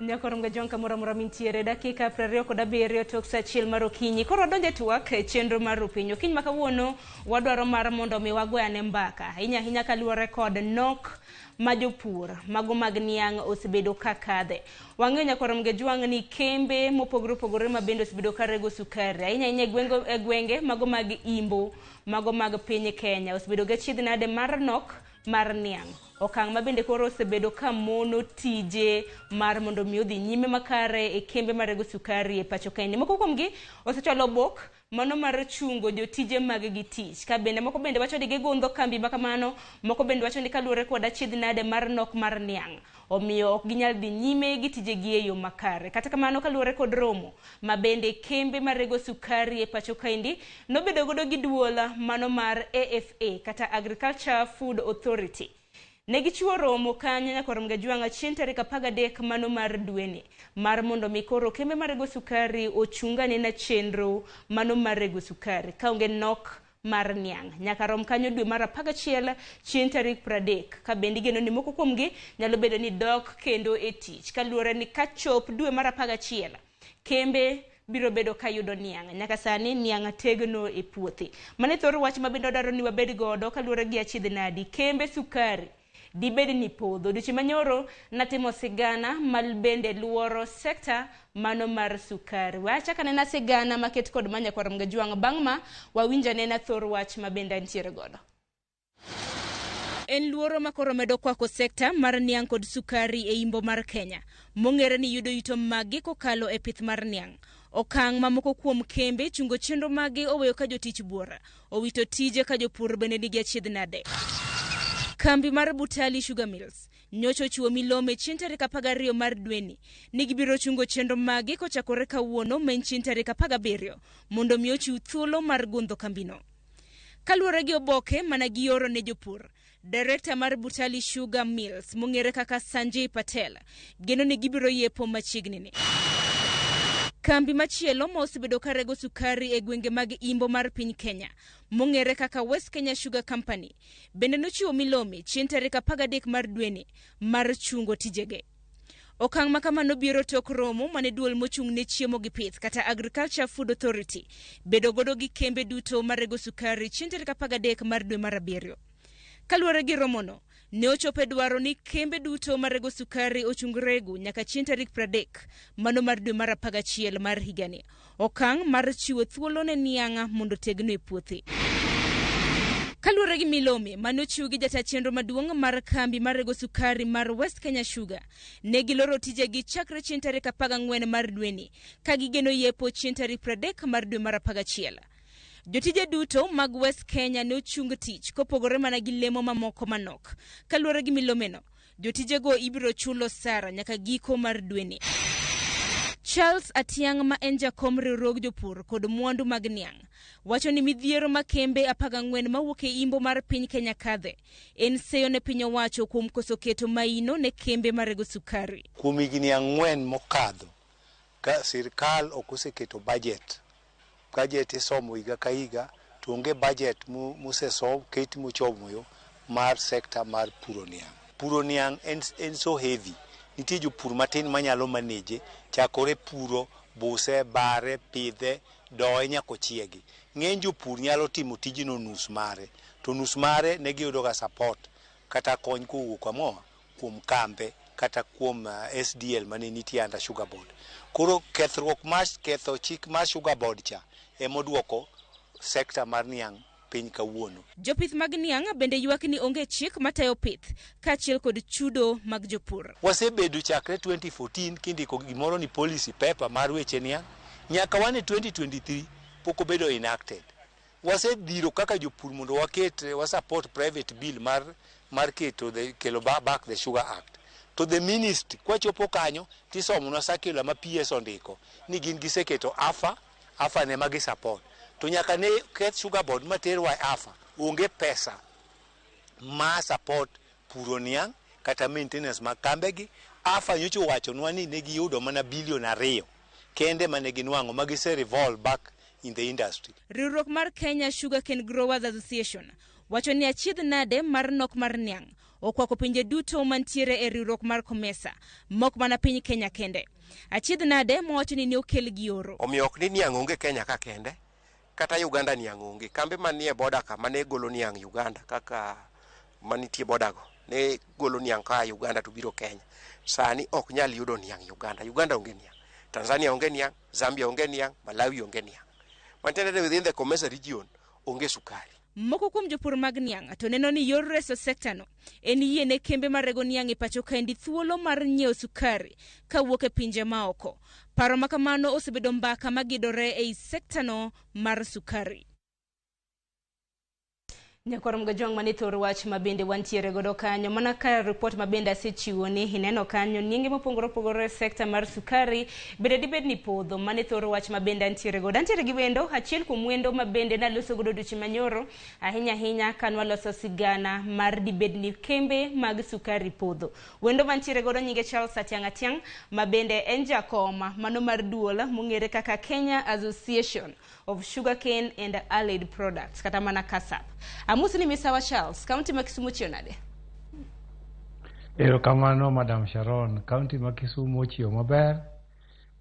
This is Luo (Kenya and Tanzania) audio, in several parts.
Nyakoro Mgajwang' kamoro amora mintiere dakika 27 tok saa 1 mar okinyi. Koro wadonjo e twak e chenro mar Rupiny. Okinyi ma kawuono wadwaro mar mondo mi wagoyane mbaka. Ahinya ahinya kaluwore kod nok ma jopur mago mag niang' osebedo ka kadhe. Wang'eyo Nyakwar Mgajwang' ni kembe mopogore opogore ma bende osebedo ka rego sukari ahinya ahinya e gwenge mago mag Imbo, mago mag piny Kenya osebedo gi achiedh nade mar nok mar niang'. Okang' ma bende koro osebedo ka mono tije mar mondo mi odhi nyime makare e kembe marego sukari e pacho kaendi. Moko kuomgi osechwalo obok mano mar chungo jotije mag gi tich. Ka bende moko bende wacho ni gigundho kambi ma kamano, moko bende wacho ni kaluwore kod achiedh nade mar nok mar niang', omiyo ok ginyal dhi nyime gi tijegi e yo makare. Kata kamano kaluwore kod romo ma bende kembe marego sukari e pacho kaendi nobedo godo gi duol mano mar AFA kata Agriculture Food Authority. Ne gichiwo romo kanyo Nyakwar Mgajwang' chieng' tarik 13 mano mar dweni mar mondo mi koro kembe marego sukari ochung anena chenro mano mar rego sukari kaonge nok mar niang' nyaka rom kanyo dwe mar 11 chieng' tarik 30 ka bende igeno ni moko kuomgi nyalo bedo ni dok kendo e tich kaluwore ni kachop dwe mar 11 kembe biro bedo ka yudo niang'. Nyaka sani niang' tegno e puothe. Mano e thor wach ma bende wadwaro ni wabed godo kaluwore gi achiedh nadi kembe sukari dibed ni podho. Odiochieng' manyoro natimo sigana ma bende luoro sekta mano mar sukari. We achak anena sigana maket kod ma Nyakwar Mgajwang' bang' ma wawinj anena thor wach ma bende antiere godo. En luoro ma koro medo kwako sekta mar niang' kod sukari e imbo mar Kenya, mong'ere ni yudo yuto maggi kokalo e pith mar niang'. Okang' ma moko kuom kembe chungo chenro maggi oweyo ka jotich buora owito tije ka jopur bende nigi achiedh nade. Kambi mar Butali Sugar Mills nyocha ochiwo milome chieng' tarik 12 mar dweni ni gibiro chungo chenro maggi kochakore kawuono ma en chieng' tarik 17 mondo mi ochiw thuolo mar gundho kambino. Kaluwore gi oboke mana gioro ne jopur, Director mar Butali Sugar Mills mong'ere kaka Sanjay Patel geno ni gibiro yepo machiegni ni. Kambi machielo ma osebedo ka rego sukari e gwenge mag imbo mar piny Kenya mong'ere kaka West Kenya Sugar Company bende nochiwo milome chieng' tarik 13 mar dweni mar chungo tijege. Okang' ma kamano biro tok romo mane duol mochung' ne chiemo gi pith kata Agriculture Food Authority bedo godo gi kembe duto marego sukari chieng' tarik 13 mar dwe mar 7. Kaluwore gi romono, ne ochopo e dwaro ni kembe duto marego sukari ochung rego nyaka chieng' tarik 30 mano mar dwe mar 11 mar higani. Okang' mar chiwo thuolo ne niang' mondo tegno e puothe. Kaluwore gi milome mane ochiw gi jata chenro maduong' mar kambi mar rego sukari mar West Kenya Sugar, ne giloro tijegi chakre chieng' tarik 14 mar dweni ka gigeno yepo chieng' tarik 30 mar dwe mar 11. Jotije duto mag West Kenya ne ochung tich kopogore mana gi lemo mamoko manok. Kaluwore gi milomeno, jotijego ibiro chulo osara nyaka giko mar dweni. Charles Atiang' ma en jakom riwruog jopur kod mwandu mag niang' wacho ni midhiero ma kembe 14 mawuok e imbo mar piny Kenya kadhe en seyo ne piny owacho kuom koso keto maino ne kembe marego sukari. Kuom higni 4 mokadho, ka sirkal ok oseketo budget, budget isomo higa ka higa, to onge budget mosesom ket mochomo mar sekta mar puro niang'. Puro niang' en so heavy. Nitie jopur matin manyalo manage chakore puro, buse, bare, pidhe, doye nyaka ochiegi. Ng'eny jopur nyalo timo tijno nus mare, to nus mare ne giyudo ga support kata kony kowuok kamoa kuom kambe kata kuom SDL mane nitie under Sugar Board. Koro kethruok mar ketho chik mar Sugar Board cha emoduoko sekta mar niang' piny kawuono. Jopith mag niang' bende ywak ni onge chik matayo pith kaachiel kod chudo mag jopur. Wasebedo chakre 2014 kindiko gimoro ni policy paper mar weche niang' nyaka wan e 2023 pok obedo enacted. Wasedhiro kaka jopur mondo waket wa support private bill mar keto the kelo back the Sugar Act. To the ministry kwachopo kanyo tisomonwa circular ma PS ondiko ni gin giseketo AFA, AFA ne magi support. To nyaka ne keth Sugar Board materwa e AFA, onge pesa ma support puro niang' kata maintenance mag kambegi. AFA nyocha owachonwa ni ne giyudo mana bilion 2 kende mane ginwang'o ma gise revolve back in the industry. Riwruok mar Kenya Sugarcane Growers Association wacho ni achiedh nade mar nok mar niang' okwako pinje duto mantiere e riwruok mar COMESA, mok mana piny Kenya kende. Achiedh nade mowacho ni ne okel gi oro. Omiyo ok ni niang' onge Kenya ka kende, kata Uganda niang' onge. Kambe manie boda ka mane golo niang' Uganda kaka manitie boda go ne golo niang' ka Uganda to biro Kenya. Sani ok nyal yudo niang' Uganda. Uganda onge niang'. Tanzania onge niang', Zambia onge niang', Malawi onge niang'. Mantiende ni within the COMESA region onge sukari. Moko kuom jopur mag niang' to neno ni yor reso sektano en yie ne kembe marego niang' e pacho kaendi thuolo mar nyiewo sukari kawuok e pinje maoko. Paro ma kamano osebedo mbaka magidore ei sektano mar sukari. Nyakwar Mgajwang' mane thor wach ma bende wantiere godo kanyo mana ka ripot ma bende asechiwo ni ineno kanyo nienge mopogore opogore e sekta mar sukari bende dibed ni podho mane thor wach ma bende antiere godo. Antiere gi wendo achiel kuom wendo ma bende naloso godo odiochieng' manyoro ahinya ahinya ka nwaloso sigana mar dibed ni kembe mag sukari podho. Wendo mantiere godo nyinge Charles Atiang' Atiang' ma bende en jakom mano mar duol mong'ere kaka Kenya Association of Sugarcane and Allied Products kata mana KASAP. Amosi ni misawa Charles, kaunti ma Kisumu ochiew nade? Erokamano Madam Sharon, kaunti ma Kisumu ochiew maber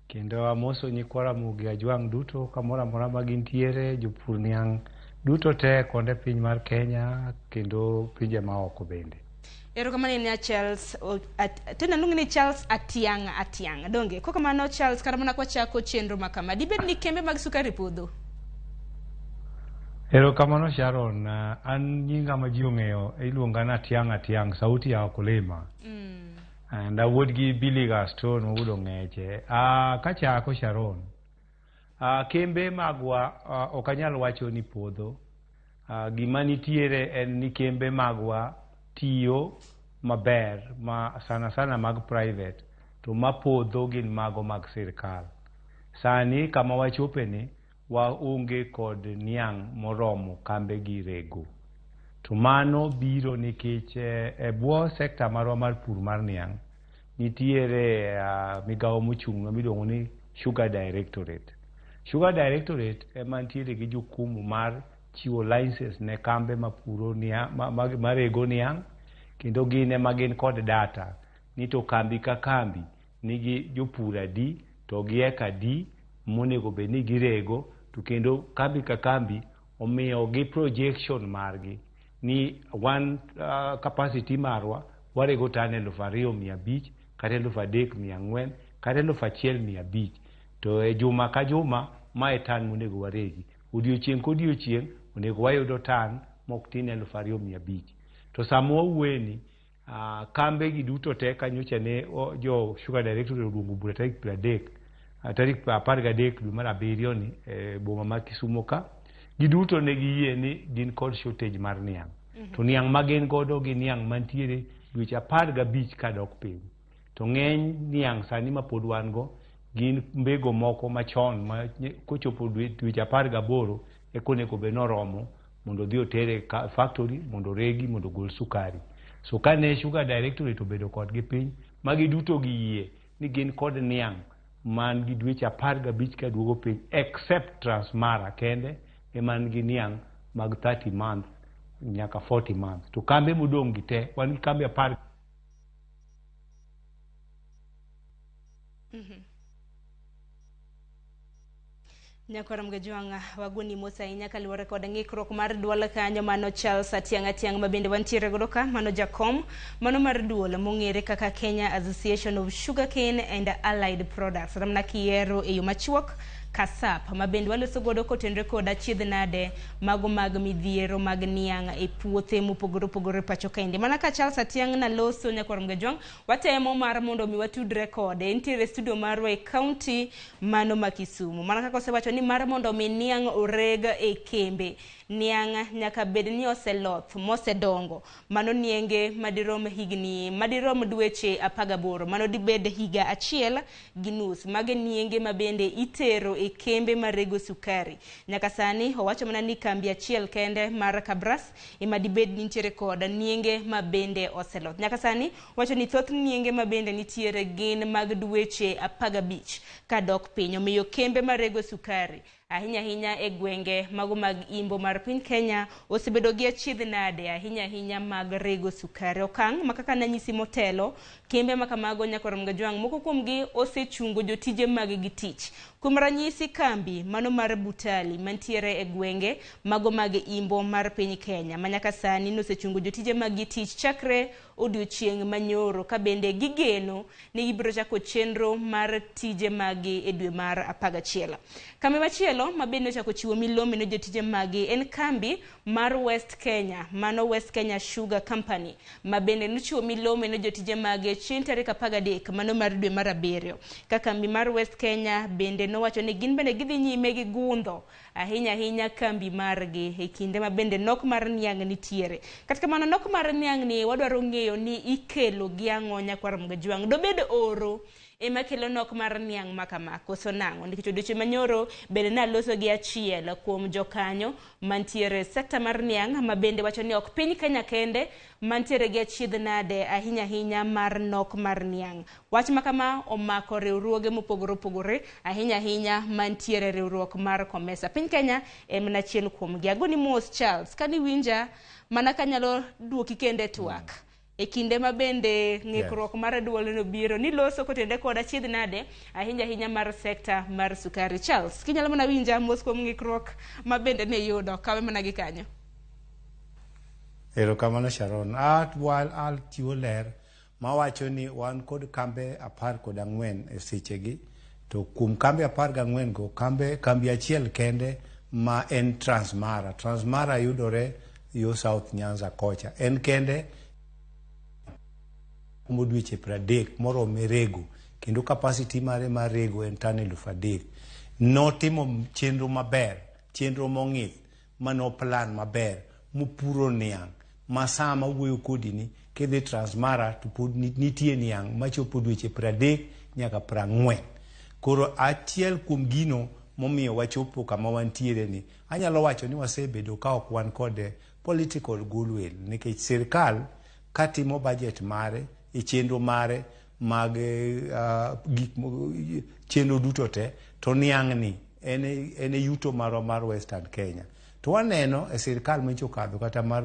kendo amoso nyikwa Ramogi Ajwang' duto kamoro amora ma gintiere, jopur niang' duto te kuonde piny mar Kenya kendo pinje maoko bende. Erokamano ne Charles, tena luongi ni Charles Atiang' Atiang' donge? Kokamano Charles, kata mana kwachako chenro ma kama, dibed ni kembe mag sukari podho? Erokamano Sharon, an nyinga ma ji ong'eyo iluonga ni Atiang' Atiang', sauti ya wakulima. And awuod gi Billy Gaston mawuod Ong'eche. Kachako Sharon, kembe magwa ok anyal wacho ni podho. Gima nitiere en ni kembe magwa tiyo maber ma sana sana mag private to mapodho gin mago mag sirkal. Sani kama wachope ni waonge kod niang' moromo kambe gi rego. To mano biro nikech e bwo sekta marwa mar pur mar niang' nitiere migawo mochung' miluongo ni Sugar Directorate. Sugar Directorate ema nitiere gi jukumu mar chiwo license ne kambe mapuro niang' marego niang' kendo gin ema gin kod data ni to kambi ka kambi nigi jopur adi to gi eka adi monego bed ni girego to kendo kambi ka kambi omiyo gi projection margi ni wan capacity marwa warego tan 2,500 kata 3,400 kata 1,500 to e juma ka juma mae tan monego waregi. Odiochieng' kodiochieng' onego wayudo tan mok tin 2,500. To sama wawuoyeni kambe gi duto te kanyocha ne jo Sugar Directorate oluongo bura tarik 30 tarik 13 dwe mar abiriyo ni e boma ma Kisumu ka giduto ne giyie ni gin kod shortage mar niang'. To niang' ma gin godo gin niang' mantiere dweche 15 kadok piny. To ng'eny niang' sani ma pod wan go gin mbego moko machon ma kochopo dweche 18 eka onego bed noromo mondo odhi otere factory mondo oregi mondo ogol sukari. So kane Sugar Directorate obedo kodgi piny magi duto giyie ni gin kod niang' man gi dweche 15 kaduogo piny except Transmara kende ema nigi niang' mag 30 months nyaka 40 months. To kambe modong' gi te wan gi kambe 10 Nyakwar Mgajwang' wagoni mos ahinya kaluwore kod ng'ikruok mar duol kanyo mano Charles Atiang' Atiang' ma bende wantiere godo ka mano jakom mano mar duol mong'ere kaka Kenya Association of Sugarcane and Allied Products ramna kiero e yo machuok KASAP ma bende waloso godo kotenore kod achiedh nade mago mag midhiero mag niang' e puothe mopogore opogore pacho kaendi. Mana ka Charles Atiang' naloso Nyakwar Mgajwang' watemo mar mondo mi watudre kode. Entiere studio marwa e county mano ma Kisumu. Mana kaka osewacho ni mar mondo mi niang' oreg e kembe, niang' nyaka bed ni oseloth mosedongo. Mano nienge madirom higni madirom dweche 18, mano dibed higa 1.5. Mage nienge ma bende itero e kembe marego sukari. Nyaka sani owacho mana ni kambi achiel kende mar Kabras ema dibed ni nitiere kod nienge ma bende oseloth. Nyaka sani wacho ni thoth nienge ma bende nitiere gin mag dweche 15 kadok piny. Omiyo kembe marego sukari ahinya ahinya e gwenge mago mag imbo mar piny Kenya osebedo gi achiedh nade ahinya ahinya mag rego sukari. Okang' ma kaka nanyisi motelo, kembe ma kamago nyaka rom gajwang' moko kuomgi osechungo jotije mag gi tich. Kuom ranyisi kambi mano mar Butali mantiere e gwenge mago mag imbo mar piny Kenya ma nyaka sani nosechungo jotije mag gi tich chakre odiochieng' manyoro ka bende gigeno ni gibiro chako chenro mar tije maggi e dwe mar 11. Kambi machielo ma bende ochako chiwo milome ne jotije maggi en kambi mar West Kenya, mano West Kenya Sugar Company, ma bende nochiwo milome ne jotije mage chieng' tarik 13 mano mar dwe mar 7. Ka kambi mar West Kenya bende nowacho ni gin bende gidhi nyime gi gundho ahinya ahinya kambi margi e kinde ma bende nok mar niang' nitiere. Kata kamano nok mar niang' ni wadwaro ng'eyo ni ikelo gi ang'o nyakwar Mgajwang'. Dobed oro ema kelo nok mar niang' ma kama koso nang'o? Nikech odiochieng' manyoro bende naloso gi achiel kuom jokanyo mantiere sekta mar niang' ma bende wacho ni ok piny Kenya kende mantiere gi achiedh nade ahinya ahinya mar nok mar niang'. Wach ma kama omako riwruoge mopogore opogore ahinya ahinya mantiere riwruok mar COMESA. Piny Kenya en mana achiel kuomgi. Agoni mos Charles, kaniwinja mana kanyalo duoki kendo e twak. E kinde ma bende ng'ikruok mar duol nobiro niloso kotende kod achiedh nade ahinya ahinya mar sekta mar sukari. Charles, kinyalo mana winja mos kuom ng'ikruok ma bende niyudo, kawe mana gi kanyo. Erokamano Sharon. Al chiwo ler mawacho ni wan kod kambe 14 e sechegi, to kuom kambe 14 go, kambi achiel kende ma en Transmara. Transmara yudore yo South Nyanza kocha. En kende kuom dweche 30 morome rego, kendo capacity mare mar rego en tan 3,000. Notimo chenro maber, chenro mong'ith, mano plan maber, mopuro niang' ma sama wuoyo kodi ni kidhi Transmara to pod nitie niang' machopo dweche 30 nyaka 40. Koro achiel kuom gino momiyo wachopo kama wantiere ni, anyalo wacho ni wasebedo ka ok wan kod political goodwill, nikech sirkal katimo budget mare e chenro mare mag gik chenro duto te, to niang' ni en e yuto marwa mar Western Kenya. To waneno e sirkal manyicho okadho kata mar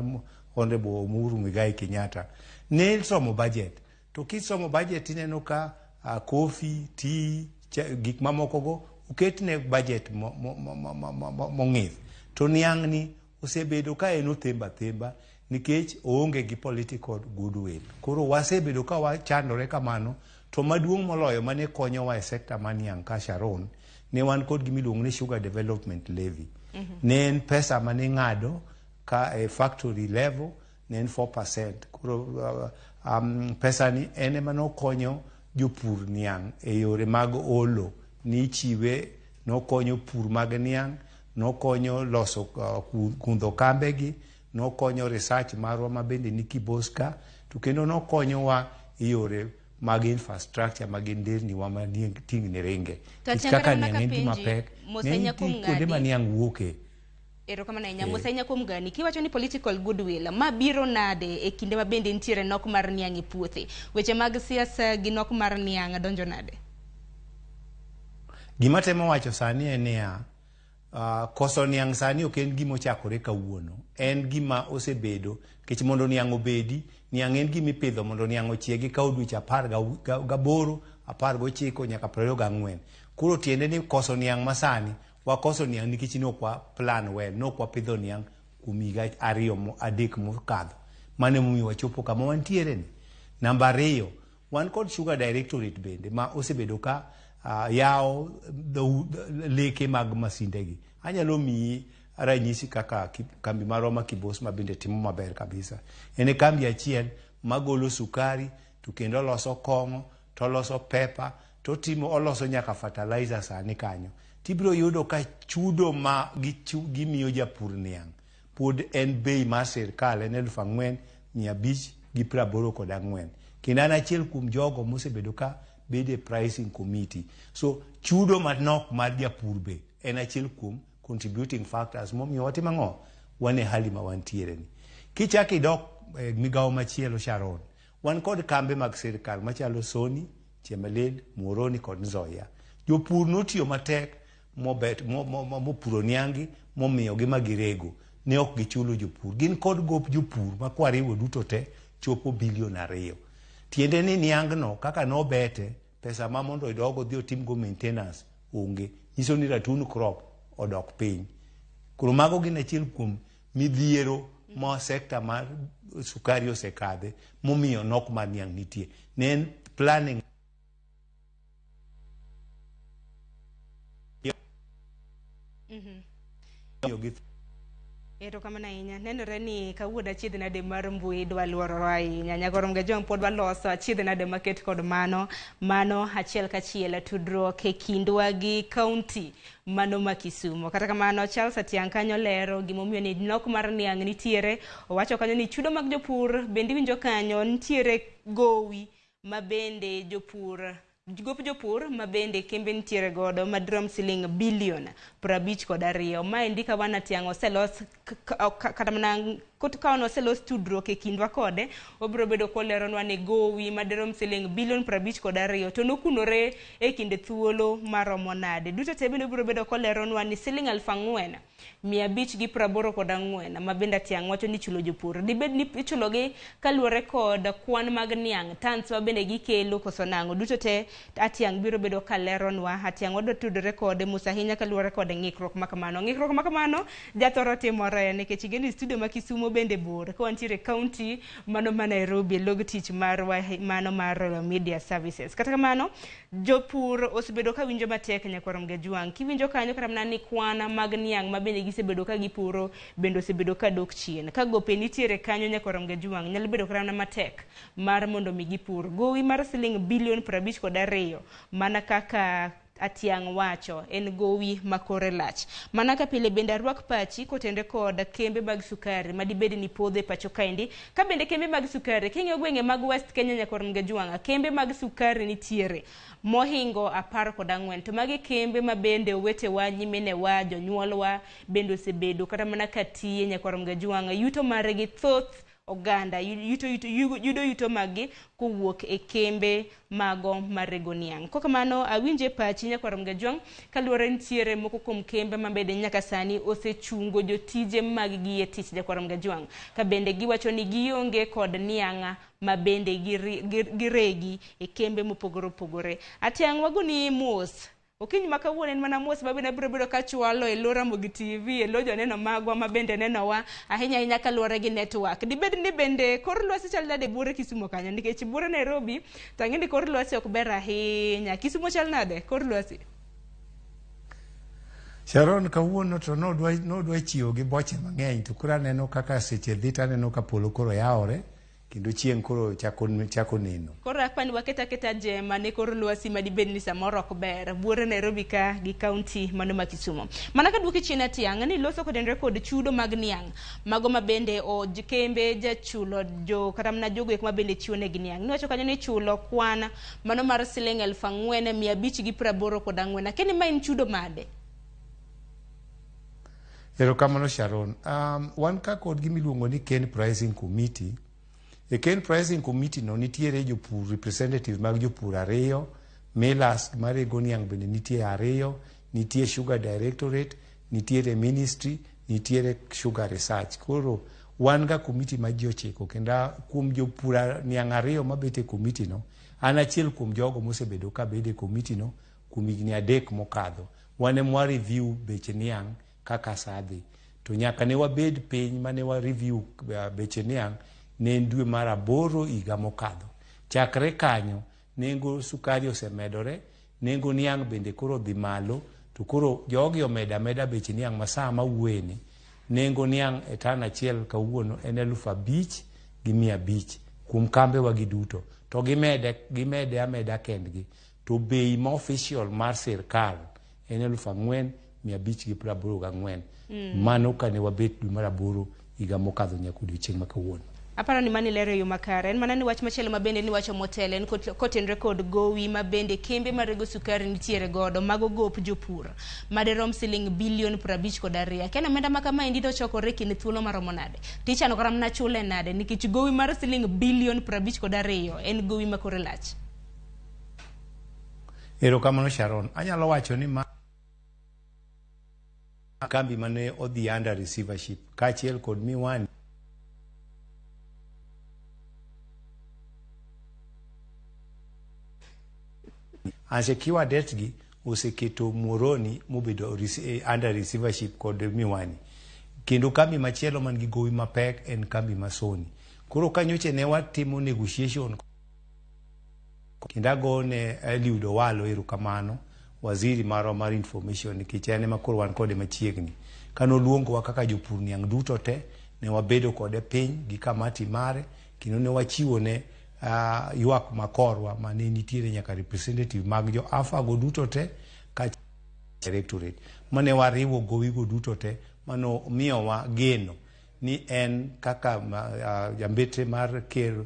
Honorable Uhuru Muigai Kenyatta ne somo budget, to kisomo budget ineno ka coffee, tea, gik mamoko go oketne budget mong'ith, to niang' ni osebedo ka en othemba themba nikech oonge gi political goodwill. Koro wasebedo ka wachandore kamano, to maduong' moloyo mane konyowa e sekta mar niang' ka Sharon, ne wan kod gima iluongo ni Sugar Development Levy. Ne en pesa mane ng'ado ka e factory level ne en 4%. Koro pesa ni en ema nokonyo jopur niang' e yore mag olo, nichiwe, nokonyo pur mag niang', nokonyo loso kundho kambegi, nokonyo research marwa ma bende ni Kibos ka, to kendo nokonyowa e yore mag infrastructure mag nderni wa ma ting'ni ringe. Nikech kaka niang' en gima pek, ne nitie kuonde ma niang' wuoke. Erokamano ahinya. Mos ahinya kuom gani. Kiwacho ni political goodwill, ma biro nade e kinde ma bende nitiere nok mar niang' e puothe? Weche mag siasa gi nok mar niang' donjo nade? Gima temo wacho sani en niya, koso niang' sani ok en gima ochakore kawuono. En gima osebedo, nikech mondo niang' obedi, niang' en gima ipidho mondo niang' ochiegi kawo dweche 18, 19 nyaka 24. Koro tiende ni koso niang' masani, wakoso niang' nikech ne ok wa plan well, ne ok wapidho niang' kuom higa 2 3 mokadho. Mano emomiyo wachopo kama wantiere ni. Namba 2, wan kod Sugar Directorate bende ma osebedo ka yawo leke mag masindegi. Anyalo miyi ranyisi kaka kambi marwa ma Kibos ma bende timo maber kabisa. En e kambi achiel magolo sukari, to kendo oloso kong'o, to oloso pepa, to oloso nyaka fertilizer sani kanyo. Tibiro yudo ka chudo ma gimiyo japur niang' pod en bei mar sirkal en 4,584. Kendo an achiel kuom jogo mosebedo ka bedo e pricing committee. So chudo manok mar japur be en achiel kuom contributing factors momiyo watimo ang'o? Wan e hali ma wantiere ni. Kichako idok e migawo machielo Sharon, wan kod kambe mag sirkal machalo Sony, Chemelil, Muhoroni kod Nzoia. Jopur notiyo matek mobet mopuro niangi momiyogi ma girego ne ok gichulo jopur. Gin kod gop jopur ma kwariwo duto te chopo bilion 2. Tiende ni niangno kaka nobete, pesa ma mondo idog odhi otimgo maintenance onge. Nyiso ni ratoon crop odok piny. Koro mago gin achiel kuom midhiero ma sekta mar sukari osekadhe momiyo nok mar niang' nitie. Ne en planning Erokamano ahinya. Nenore ni kawuono achiedh nade mar mbui dwa luorore ahinya. Nyagoro Mgajwang' pod waloso achiedh nade maket kod mano. Mano achiel kachiel tudruok e kindwa gi kaunti mano ma Kisumo. Kata kamano Charles Atiang' kanyo lero gimomiyo ni nok mar niang' nitiere. Owacho kanyo ni chudo mag jopur bende iwinjo kanyo nitiere gowi ma bende jopur gop jopur ma bende kembe nitiere godo madirom siling bilion 52. Maendi ka wan Atiang' oselos kata mana ka oselos tudruok e kindwa kode, obiro bedo koleronwa ni gowi madirom siling bilion 52 to nokunore e kind thuolo maromo nade. Duto te bende obiro bedo koleronwa ni siling 4,584 ma bende Atiang' wacho ni ichulo jopur. Dibed ni ichulogi kaluwore kod kwan mag niang', tons ma bende gikelo koso nang'o. Duto te Atiang' biro bedo kaleronwa. Atiang' wadwa tudore kode mos ahinya kaluwore kod ng'ikruok ma kamano. Ng'ikruok ma kamano jathoro timore nikech ing'e ni studio ma Kisumo bende bor ka wantiere kaunti mano ma Nairobi e log tich marwa mano mar Royal Media Services. Kata kamano jopur osebedo ka winjo matek nyakwar Mgajwang'. Kiwinjo kanyo kata mana ni kwan mag niang' ma bende gisebedo ka gipuro bende osebedo ka dok chien. Ka gope nitiere kanyo nyakwar Mgajwang' nyalo bedo kata mana matek mar mondo mi gipur. Gowi mar siling bilion 52 mana kaka Atiang' wacho en gowi makore lach. Mana ka pile bende arwak pachi kotenre kod kembe mag sukari madibed ni podho e pacho kaendi. Ka bende kembe mag sukari king'iyo gwenge mag West Kenya nyakwar Mgajwang', kembe mag sukari nitiere mohingo 14 to magi kembe ma bende owetewa, nyiminewa, jonyuolwa bende osebedo kata mana katiye nyakwar Mgajwang'. Yuto margi thoth oganda yudo yuto maggi kowuok e kembe mago marego niang'. Kokamano awinje pachi nyakwar Mgajwang' kaluwore nitiere moko kuom kembe ma bende nyaka sani osechungo jotije mag gi e tich nyakwar Mgajwang', ka bende giwacho ni gionge kod niang' ma bende giregi e kembe mopogore opogore. Atiang' wagoni mos. Okinyi ma kawuono en mana mos ma bende abiro bedo kachwalo e lo Ramogi TV, e lo joneno magwa ma bende nenowa ahinya ahinya kaluwore gi network. Dibed ni bende kor lwasi chal nade buore Kisumo kanyo? Nikech buore Nairobi to ang'e ni kor lwasi ok ber ahinya. Kisumo chal nade kor lwasi? Sharon, kawuono to nodwa chiwo gi boche mang'eny to koro aneno kaka seche dhi to aneno ka polo koro yawore kendo chieng' koro chako neno. Koro apani waket aketa jema ne kor lwasi madibed ni samoro ok ber buore Nairobi ka gi kaunti mano ma Kisumo. Mana ka duoki chien Atiang' ni loso kotenre kod chudo mag niang' mago ma bende kembe jachulo jo kata mana jogo eko ma bende chiwo negi niang'. Niwacho kanyo ni chulo kwan mano mar siling 4,584. Akia ni ma en chudo made? Erokamano Sharon. Wan ka kod gima iluongo ni Cane Pricing Committee. E Cane Pricing Committee no nitiere jopur representative mag jopur 2, millers marego niang' bende nitie 2, nitie Sugar Directorate, nitiere Ministry, nitiere Sugar Research. Koro wan ga committee ma ji 9 kendo kuom jopur niang' 2 mabet e committee no, an achiel kuom jogo mosebedo ka bedo e committee no kuom higni 3 mokadho. Wan ema review beche niang' kaka sa dhi. To nyaka ne wabed piny mane wa review beche niang' ne en dwe mar 8 higa mokadho. Chakre kanyo, nengo sukari osemedore, nengo niang' bende koro dhi malo, to koro jogi omedo ameda bech niang' ma sa ma wuoyeni, nengo niang' e tan achiel kawuono en 5,500 kuom kambewa gi duto. To gimede ameda kendgi. To bei ma official mar sirkal en 4,584. Mano kane wabet dwe mar 8 higa mokadho nyaka odiochieng' ma kawuono. Aparo ni mani lero e yo makare. En mana ni wach machielo ma bende niwacho motelo en kotenre kod gowi ma bende kembe marego sukari nitiere godo mago gop jopur madirom siling bilion 52. Akia ni omenda ma kamaendi nochokore e kind thuolo maromo nade? Tichano kata mana chule nade? Nikech gowi mar siling bilion 52 en gowi ma kore lach. Erokamano Sharon. Anyalo wacho ni Kambi mane odhi under receivership kaachiel kod Miwani unsecured debt gi oseketo Muhoroni mobedo under receivership kod Miwani. Kendo kambi machielo man gi gowi mapek en kambi ma Sony. Koro ka nyocha ne watimo negotiation kendo agone Eliud Owalo erokamano, waziri marwa mar information, nikech en ema koro wan kode machiegni. Kanoluongowa kaka jopur niang' duto te, ne wabedo kode piny gi kamati mare kendo ne wachiwone ywak makorwa mane nitiere nyaka representative mag jo AFA go duto te ka directorate mane wariwo gowigo duto te mano miyowa geno ni en kaka jambetre mar ker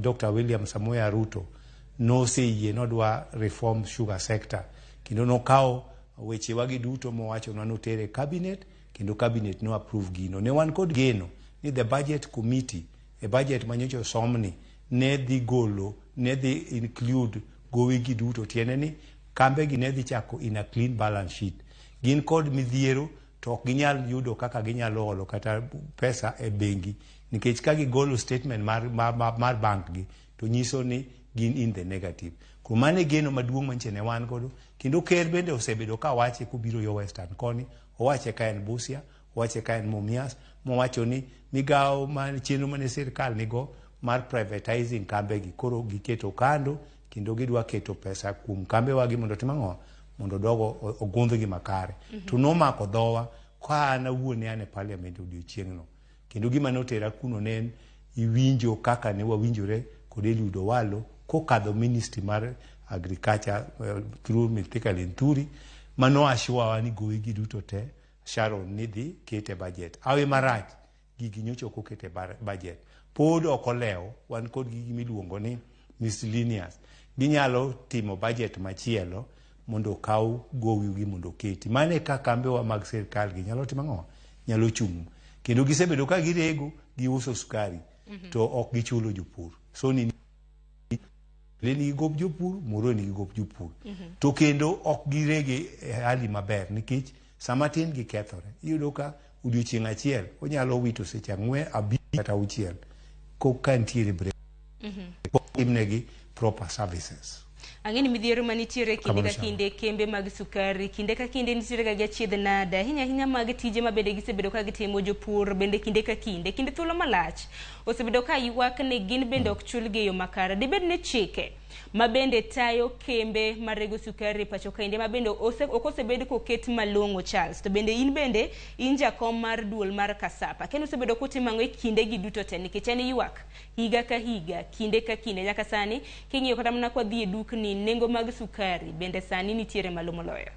Dr. William Samoei Ruto noseyie nodwa reform sugar sector kendo nokawo wechewagi duto mowachonwa notere cabinet kendo cabinet no approve gino. Ne wan kod geno ni the budget committee e budget manyocha osomni ne dhi golo ne dhi include gowigi duto, tiende ni kambe gi ne dhi chako in a clean balance sheet. Gin kod midhiero to ok ginyal yudo kaka ginyalo holo kata pesa e bengi nikech ka gigolo statement mar bank gi to nyiso ni gin in the negative. Kuom mano e geno maduong' manyiche ne wan godo kendo ker bende osebedo ka wache kobiro yo Western koni, owache ka en Busia, owache ka en Mumias, mowacho ni migawo mar chenro mane sirkal nigo mar privatizing kambegi koro giketo kando kendo gidwa keto pesa kuom kambewagi mondo otim ang'o? Mondo odogo ogundhgi makare. To nomako dhowa ka an awuon ne an e parliament odiochieng'no. Kendo gima notera kuno ne en iwinjo kaka ne wawinjore kod Eliud Owalo kokadho ministry mar agriculture through Mithika Linturi mano assure ni gowigi duto te Sharon ni dhi kete budget. Awe marach gigi nyocha ok okete budget. Pod ok olewo, wan kod gigi miluongo ni miscellaneous. Ginyalo timo budget machielo mondo okaw gowigi mondo oketi. Mano e ka kambewa mag sirkal gi nyalo timo ang'o? Nyalo chung'. Kendo gisebedo ka girego, giuso sukari to ok gichulo jopur. Sony nigi gop jopur, Muhoroni nigi gop jopur. To kendo ok girege e hali maber nikech sama tin gikethore. Iyudo ka odiochieng' achiel onyalo wito seche 4, 5 kata 6 ka nitiere break. Timnegi proper services. Ang'e ni midhiero manitiere kinde ka kinde kembe mag sukari kinde ka kinde nitiere ga gi achiedh nade ahinya ahinya mag tije ma bende gisebedo ka gitimo jopur bende kinde ka kinde kinde thuolo malach osebedo ka ywak ni gin bende ok chulgi e yo makare. Dibed ni chike ma bende tayo kembe marego sukari e pacho kaendi ma bende ok osebed koket malong'o Charles, to bende in bende in jakom mar duol mar Kasapa kendo osebedo kutimo ang'o e kinde gi duto te nikech en ywak higa ka higa kinde ka kinde nyaka sani king'iyo kata mana kwa dhi e dukni nengo mag sukari bende sani nitiere malo moloyo.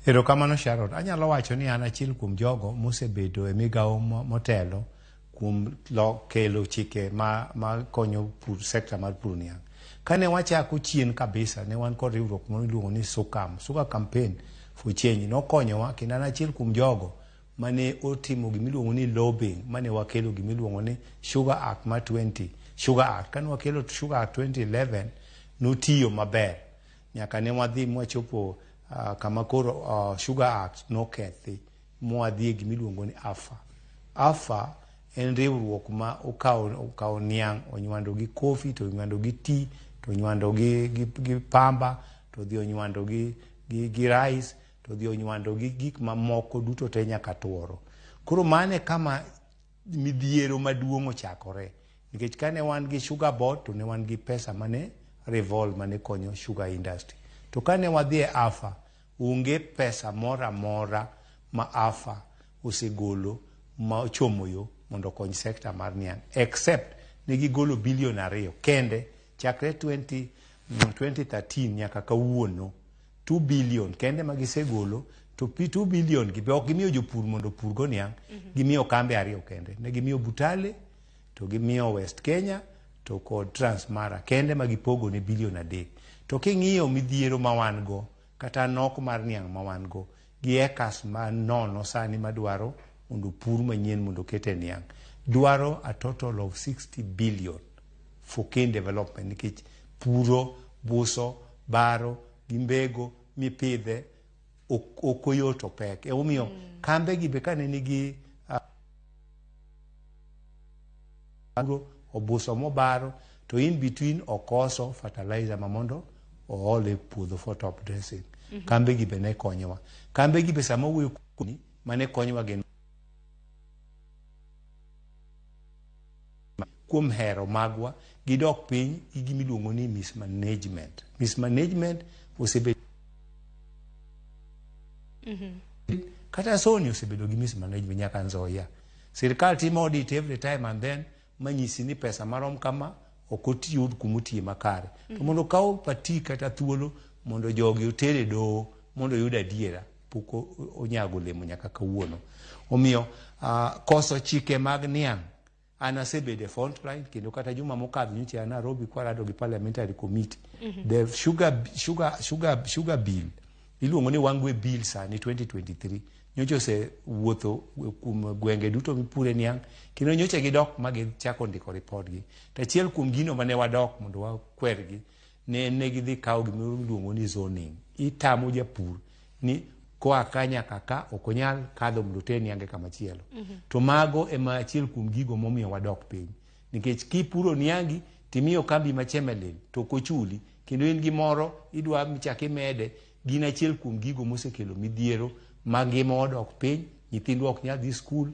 Erokamano Sharon. Anyalo wacho ni an achiel kuom jogo mosebedo e migawo motelo kuom kelo chike ma konyo pur, sekta mar pur niang'. Kane wachako chien kabisa, ne wan kod riwruok moro miluongo ni SUCAM, Sugar Campaign for Change. Nokonyowa kendo an achiel kuom jogo mane otimo gimiluongo ni lobbying, mane wakelo gimiluongo ni Sugar Act ma 20, Sugar Act. Kane wakelo Sugar Act 2011, notiyo maber. Nyaka ne wadhi mwachopo kama koro Sugar Act nokethi, mwadhi e gimiluongo ni AFA. AFA en riwruok ma okawo niang', onywando gi kofi, to onywando gi tea, to onywando gi pamba, to odhi onywando gi rice, to odhi onywando gi gik mamoko duto te nyaka tuoro. Koro mano e kama midhiero maduong' ochakore. Nikech kane wan gi sugar board, to ne wan gi pesa mane revolve mane konyo sugar industry. To kane wadhi e AFA, onge pesa moro amora ma AFA osegolo ma ochomo yo mondo okony sekta mar niang', except ne gigolo bilion 2 kende chakre 2013 nyaka kawuono. 2 billion kende ma gisegolo, to 2 billion gi be ok gimiyo jopur mondo opur go niang', gimiyo kambe 2 kende. Ne gimiyo Butale, to gimiyo West Kenya, to kod Transmara kende ma gipogo ne bilion 3. To king'iyo midhiero ma wan go, kata nok mar niang' ma wan go, gi acres ma nono sani madwaro mondo pur manyien mondo okete niang', dwaro a total of 60 billion for cane development, nikech puro, buso, baro, gi mbego mipidhe Ok oyot, opek. Emomiyo kambe gi be kane nigi obuso mobaro to in between okoso fertilizer ma mondo ool e puodho for top dressing. Kambe gi be ne konyowa. Kambe gi be sama wuoyo kuomni mane konyowa gin kuom hero magwa gidok piny gi gimiluongo ni mismanagement. Mismanagement osebedo kata Sony osebedo gi mismanagement nyaka Nzoia. Sirkal timo audit every time and then manyisi ni pesa marom kama ok otiyud kumotiye makare. To mondo okaw pati kata thuolo mondo jogi oter e doho mondo oyud adiera pok onyago olemo nyaka kawuono. Omiyo koso chike mag niang' an asebedo e front line kendo kata juma mokadho nyocha an Nairobi kwarado gi parliamentary committee. The sugar bill iluongo ni Wangwe bill sani 2023 nyocha osewuotho kuom gwenge duto mipure niang' kendo nyocha gidok ma gichako ndiko report gi. To achiel kuom gino mane wadok mondo wakwergi ne gidhi kawo gimoro miluongo ni zoning. Itamo japur ni koa ka nyaka ka ok onyal kadho mondo oter niange kama chielo. To mago ema achiel kuom gigo momiyo wadok piny. Nikech kipuro niangi timiyo kambi ma Chemelil to ok ochuli kendo in gi moro idwa michak imede gin achiel kuom gigo mosekelo midhiero ma ngima odok piny, nyithindwa ok nyal dhi skul,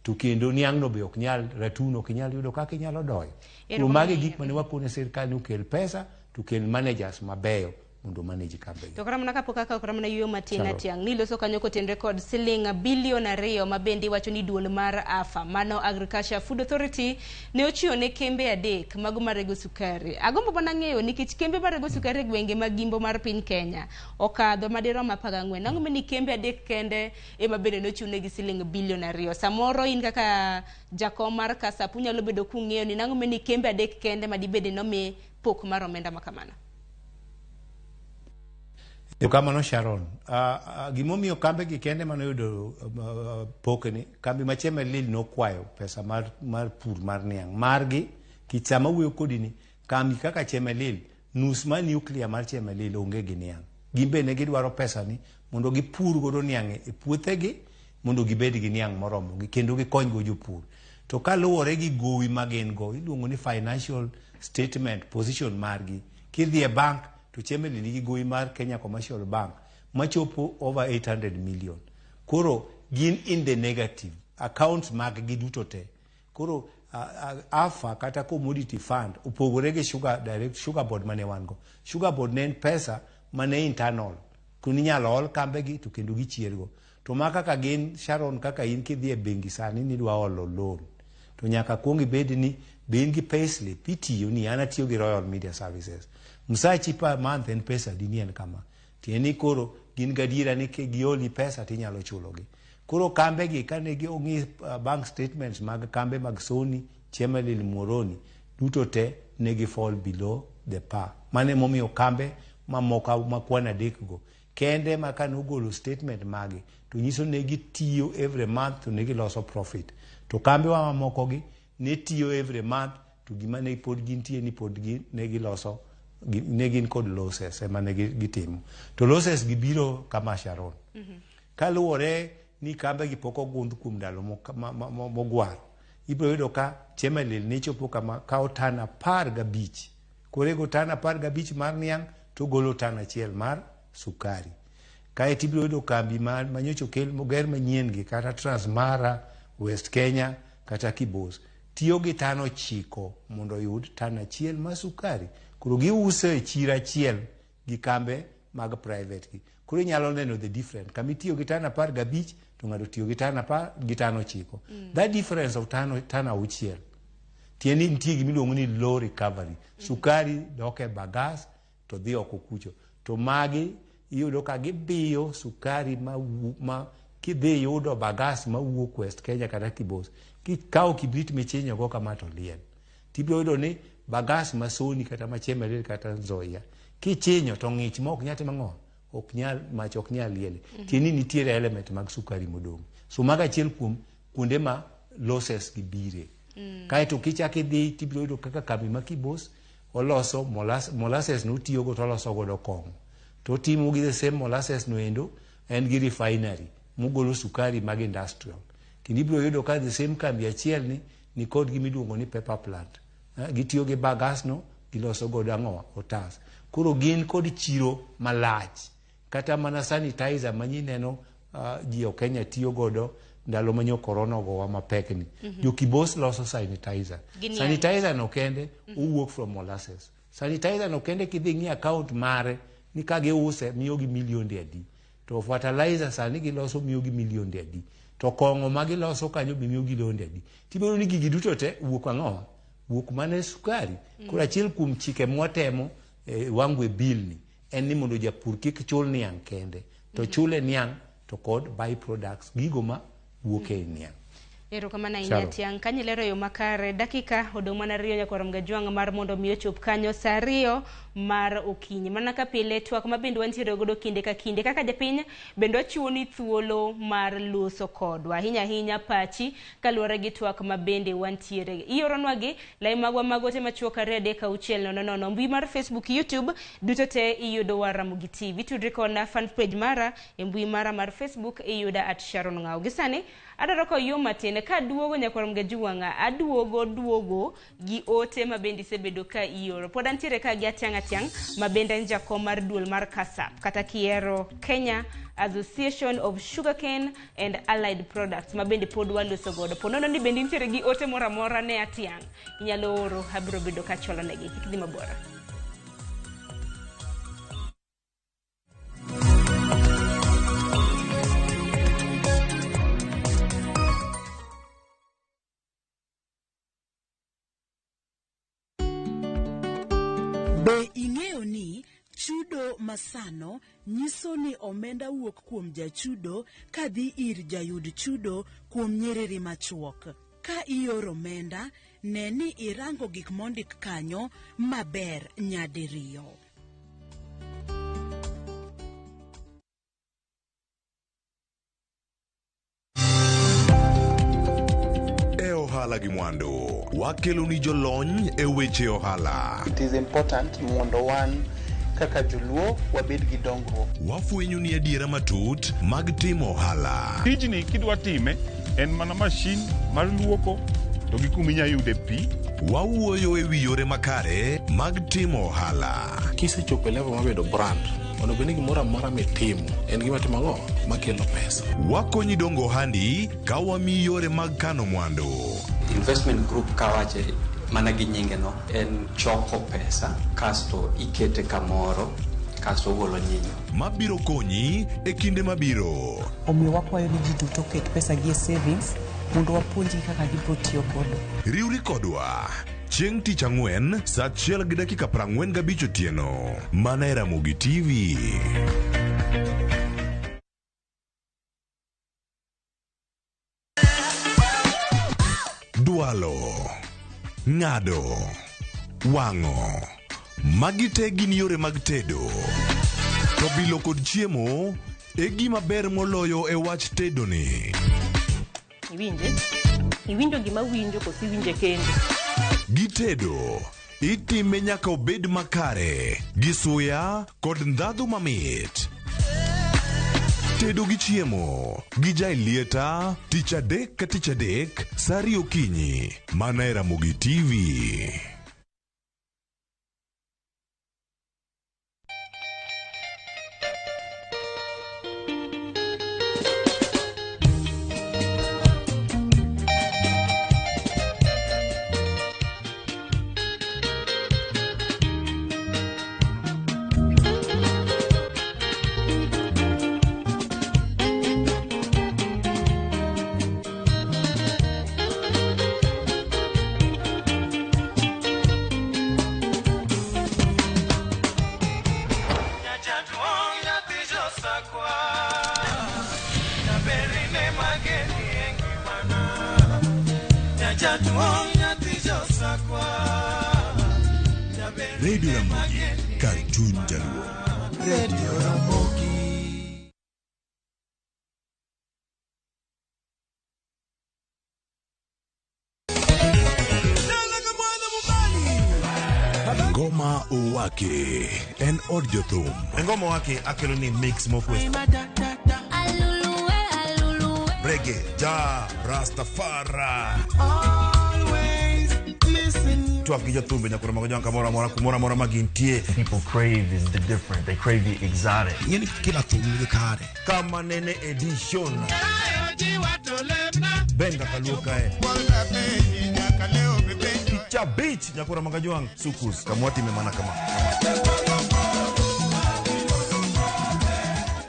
to kendo niang' no be ok nyal, ratun ok inyal yudo kaka inyalo doyo. Koro mago e gik mane wakone sirkal ni okel pesa to okel managers mabeyo mondo manage kambe gi. To kata mana kapok akawo kata mana yueyo matin. Chalo. Atiang' niloso kanyo kotenre kod siling bilion 2 ma bende iwacho ni duol mar AFA, mano Agriculture Food Authority, ne ochiwo ne kembe adek mago marego sukari. Agombo mana ng'eyo nikech kembe marego sukari e gwenge mag imbo mar piny Kenya okadho madirom 14. Ang'o ni kembe adek kende ema bende nochiw negi siling bilion 2? Samoro in kaka jakom mar KASAP unyalo bedo kung'eyo ni nang'o ni kembe adek kende madibed ni nomi pok mar omenda ma kamano. Erokamano Sharon. Gimomiyo kambe gi kende manoyudo pokni, kambi ma Chemelil nokwayo pesa mar pur mar niang' margi, kich sama wuoyo kodi ni kambi kaka Chemelil, nus mar nuclear mar Chemelil onge gi niang'. Gin be ne gidwaro pesa ni mondo gipur godo niang' e puothegi mondo gibed gi niang' moromogi kendo gikony go jopur. To kaluwore gi gowi ma gin go, iluongo ni financial statement position margi. Kidhi e bank to Chemelil nigi gowi mar Kenya Commercial Bank machopo over 800 million. Koro gin in the negative accounts mag gi duto te. Koro AFA kata commodity fund opogore gi sugar direct sugar board mane wan go. Sugar board ne en pesa mane internal kendo inyalo ol kambe gi to kendo gichiergo. To ma kaka gin Sharon, kaka in kidhi e bengi sani nidwa olo loan to nyaka kuong ibed ni be in gi payslip itiyo ni an atiyo gi Royal Media Services. Msachi per month en pesa adi ni en kama. Tiende ni koro gin gadiera ni gioli pesa tinyalo chulogi. Koro kambe gi kane gi ong'i bank statements mag kambe mag Sony, Chemelil, Muhoroni duto te ne gi fall below the par. Mano emomiyo kambe mamoko ma kwan adek go kende ma kanogolo statement magi to nyiso ne gitiyo every month to ne giloso profit. To kambe wa mamoko gi ne tiyo every month to gima ne pod gintie ni pod gi, ne giloso ne gin kod losses ema ne gitimo. To losses gi biro kama Sharon. Kaluwore ni kambe gi pok ogundh kuom ndalo mogwaro. Ibiro yudo ka Chemelil ne chopo kama kawo tan 15. Korego tan 15 mar niang' to golo tan 1 mar sukari. Kaeto ibiro yudo kambi ma nyocha okel moger manyien gi kata Transmara, West Kenya kata Kibos tiyo gi tan 9 mondo oyud tan 1 mar sukari. Koro giuso e chiro achiel gi kambe mag private gi. Koro inyalo neno the difference. Kama itiyo gi tan 15 to ng'ato tiyo gi tan 10 gi tan 9. That difference of tan 6 tiende ni nitie gima iluongo ni low recovery. Sukari dok e bagas to dhi oko kucho. To magi iyudo ka gibiyo sukari ma kidhi yudo bagas mawuok West Kenya kata Kibos, kikawo kibrit michinyo go kama to liel. Tibiro yudo ni bagas ma Sony kata ma Chemelil kata Nzoia kichinyo to ng'ich ma ok nyal timo ang'o? Ok nyal, mach ok nyal liele. Tiende ni nitiere element mag sukari modong'. So mago achiel kuom kuonde ma losses gi bire. Kaeto kichak idhi tibiro yudo kaka kambi ma Kibos oloso molasses notiyogo to oloso godo kong'o. To otimo gi the same molasses no endo, en gi refinery mogolo sukari mag industrial. Kendo ibiro yudo ka the same kambi achiel ni nikod gima iluongo ni paper plant. Gitiyo gi bagasse no, giloso godo ang'owa, otas. Koro gin kod chiro malach. Kata mana sanitizer ma nyineno ji o Kenya tiyo godo ndalo ma nyo corona ogowa mapek ni. Jo Kibos loso sanitizer. Gin Sanitizer no kende owuok from molasses. Sanitizer no kende kidhi ng'i account mare ni ka giuse miyogi milionde adi. To fertilizer sani giloso miyogi milionde adi. To kong'o ma giloso kanyo be miyogi milionde adi. Tibiro ni gigi duto te wuok ang'owa? Wuok mana e sukari. Koro achiel kuom chike mwatemo Wangwe bill ni en ni mondo japur kik chul niang' kende, to chule niang' to kod by products, gigo ma wuok e niang'. Erokamano ahinya Chalo. Tiang', kanyo ilero yo makare. Dakika odong' mana 2 nyaka warom gajwang' mar mondo mi ochop kanyo saa 2 mar okinyi. Mana ka pile twak ma bende wantiere godo kinde ka kinde kaka japiny bende wachiwo ni thuolo mar loso kodwa. Ahinya ahinya pachi kaluwore gi twak ma bende wantiere. Ioronwa gi lai magwa mag ote machuok 2 3 6 0 0. Mbui mar Facebook, YouTube duto te iyudo wa Ramogi TV. Tudri koda fan page mara e mbui mara mar Facebook iyuda at Sharon Ng'au. Gi sani adwaro ka oyuo matin ka aduogo nyaka warom gajwang' aduogo duogo gi ote ma bende isebedo ka ioro. Pod antiere ka gi Atiang' Atiang' ma bende en jakom mar duol mar KASAP kata kiero Kenya Association of Sugarcane and Allied Products ma bende pod waloso godo. Po nono ni bende intiere gi ote moro amora ne Atiang', inyalo oro, abiro bedo ka achwalo negi. Kik dhi mabor. Be ing'eyo ni chudo masano nyiso ni omenda wuok kuom jachudo kadhi ir jayud chudo kuom nyiriri machuok? Ka ioro omenda, ne ni irango gik mondik kanyo maber nyadiriyo. E ohala gi mwandu, wakelo ni jolony e weche ohala. It is important mondo wan kaka joluo wabed gi dongruok. Wafwenyo ni adiera matut mag timo ohala. Tijni kidwa time en mana mashin mar luoko to gi kuma inya yude pi. Wawuoyo e wi yore makare mag timo ohala. Kisechopo e level mar bedo brand, onego bed ni gimoro amora mitimo en gima timo ang'o makelo pesa. Wakonyi dongo ohandi ka wamiyi yore mag kano mwandu. Investment group kawache mana gi nyinge no en choko pesa kasto ikete kamoro kasto ogolo nyinyo. Mabiro konyi e kinde mabiro. Omiyo wakwayo ni ji duto oket pesa gi e savings mondo wapuonjgi kaka gibiro tiyo godo. Riwri kodwa chieng' tich ang'wen saa 1:45 otieno mana e Ramogi TV. Dwalo, ng'ado, wang'o. Magi te gin yore mag tedo. To bilo kod chiemo e gima ber moloyo e wach tedo ni. Iwinje? Iwinjo gima winjo koso iwinje kende? Gitedo, itime nyaka obed makare, gi suya kod ndhadhu mamit. Tedo gi chiemo gi Jailieta tich adek ka tich adek saa 2 okinyi mana e Ramogi TV. Radio Ramogi, kar chuny Jaluo. Radio Ramogi. Ngoma Owake en od jothum. Engoma wake akelo ni mix mokwe. Reggae, ja, Rastafari. Twak gi jothumbe nyaka romo gi kamoro amora kumoro amora ma gintie. People crave is the different. They crave the exotic. Ing'eni kila thum nigi kare. Kama nene edition. Benga kaluo kae. Cha beach nyakura magajuang sukus kamwatime mana kama.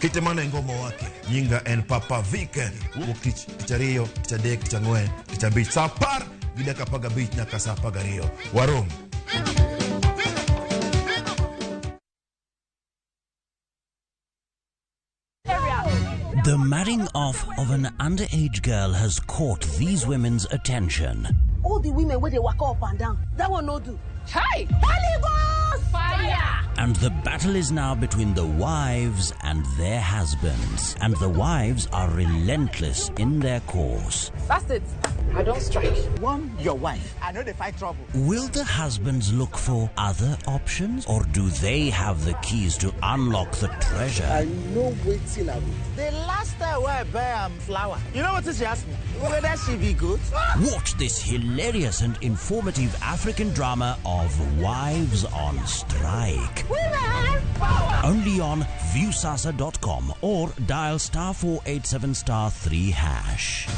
Kite mana ngoma wake nyinga en Papa Vic wuok tich tich ariyo tich adek tich ang'wen tich abich saa apar gi dakika apar gabich nyaka saa apar gariyo warom. The marrying off of an underage girl has caught these women's attention. All the women where they walk up and down, that one no do. Hi! Holy Ghost! Fire! And the battle is now between the wives and their husbands. And the wives are relentless in their course. That's it. I don't strike. One, your wife. I know they fight trouble. Will the husbands look for other options, or do they have the keys to unlock the treasure? I know waiting I will. The last time I buy flour, you know what she asked me? Whether she be good? Watch this hilarious and informative African drama of Wives on Strike. Women have power! Only on Viusasa.com or dial *487*3#.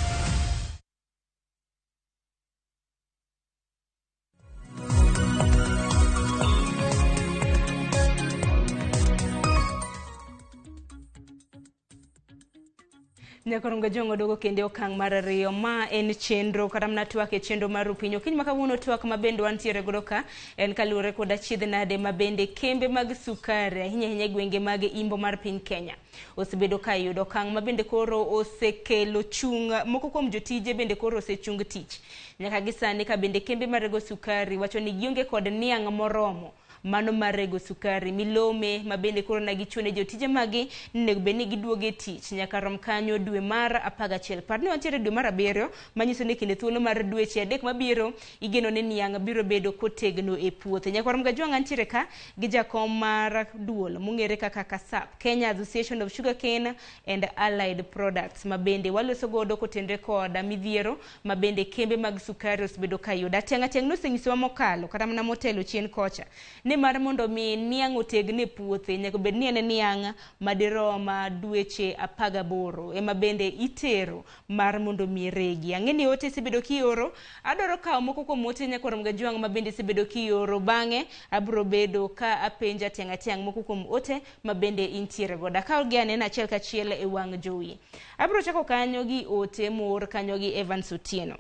Nyakorongo jongo dogo kende okang' mar ariyo ma en chenro kata mana twak e chenro mar Rupiny. Okinyi ma kawuono twak ma bende wantiere godo ka en kaluwore kod achiedh nade ma bende kembe mag sukari ahinya ahinya e gwenge mag imbo mar piny Kenya osebedo ka yudo okang' ma bende koro osekelo chung' moko kuom jotije bende koro osechung tich nyaka gi sani ka bende kembe marego sukari wacho ni gionge kod niang' moromo mano mar rego sukari milome ma bende koro na gichune jotije magi onego bed ni giduogo e tich nyaka rom kanyo dwe mar 11. Par ni wantiere dwe mar 7 manyiso ni kinde thuolo mar dweche 3 mabiro igeno ni niang' biro bedo kotegno e puothe. Nyaka rom gajwang' antiere ka gi jakom mar duol mong'ere kaka KASAP, Kenya Association of Sugarcane and Allied Products, ma bende waloso godo kotenre kod midhiero ma bende kembe mag sukari osebedo ka yudo. Atiang' atiang' nosenyisowa mokalo kata mana motelo chien kocha ni mar mondo mi niang' otegne puothe nyaka bed ni en niang' madirom dweche 18 ema bende itero mar mondo mi regi. Ang'e ni ote isebedo kioro, adwaro kawo moko kuom ote nyakorom gajwang' ma bende isebedo kioro, bang'e abiro bedo ka apenja tiang' atiang' moko kuom ote ma bende intiere godo. Akawo gi anena achiel kachiel e wang' jowi. Abiro chako kanyo gi ote moor kanyo gi Evans Otieno.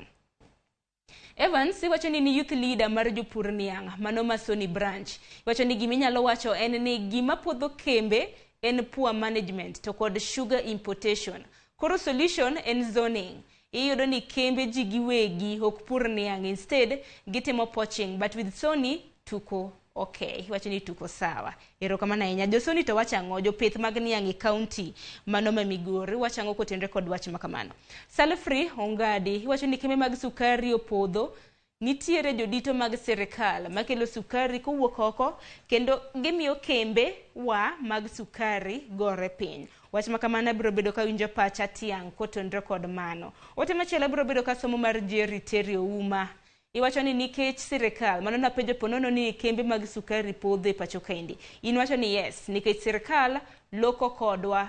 Evans iwacho ni youth leader mar jopur niang' mano Masoni branch. Iwacho ni giminyalo wacho en ni gima puodho kembe en poor management to kod sugar importation. Koro solution en zoning. Iyudo ni kembe ji giwegi ok pur niang', instead gitimo poaching, but with Sony tuko okay. Iwacho ni tuko sawa. Erokamano ahinya. Josoni to wacho ang'o? Jopith mag niang' e county mano ma Migori wacho ang'o kotenre kod wach ma kamano? Salfrey Ongadi iwacho ni kembe mag sukari opodho, nitiere jodito mag sirikal makelo sukari kowuok oko kendo gimiyo kembe wa mag sukari gore piny. Wach ma kamano biro bedo ka winjo pacha tiang' kotenre kod mano. Ote machielo biro bedo ka somo mar Jerry Terry Ouma. Iwacho ni nikech sirikal, mano napenjo ponono ni kembe mag sukari podho e pacho kaendi. In wacho ni yes, nikech sirikal loko kodwa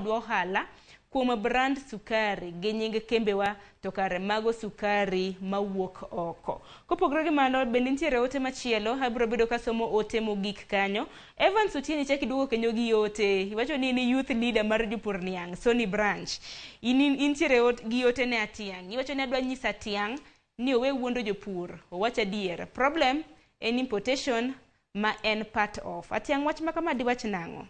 ohala kuom brand sukari gi nying kembewa to kare mago sukari mawuok oko. Kopogore gi mano bende nitiere ote machielo, abiro bedo ka somo ote mogik kanyo. Evans Otieno chak iduogo kendo gi ote. Iwacho ni in youth leader mar jopur niang' Sony branch. In intiere gi ote ne Atiang'. Iwacho ni adwa nyisa Atiang' ni owe wuondo jopur, owach adier. Problem en importation ma en part of. Atiang' wach ma kama diwach nang'o?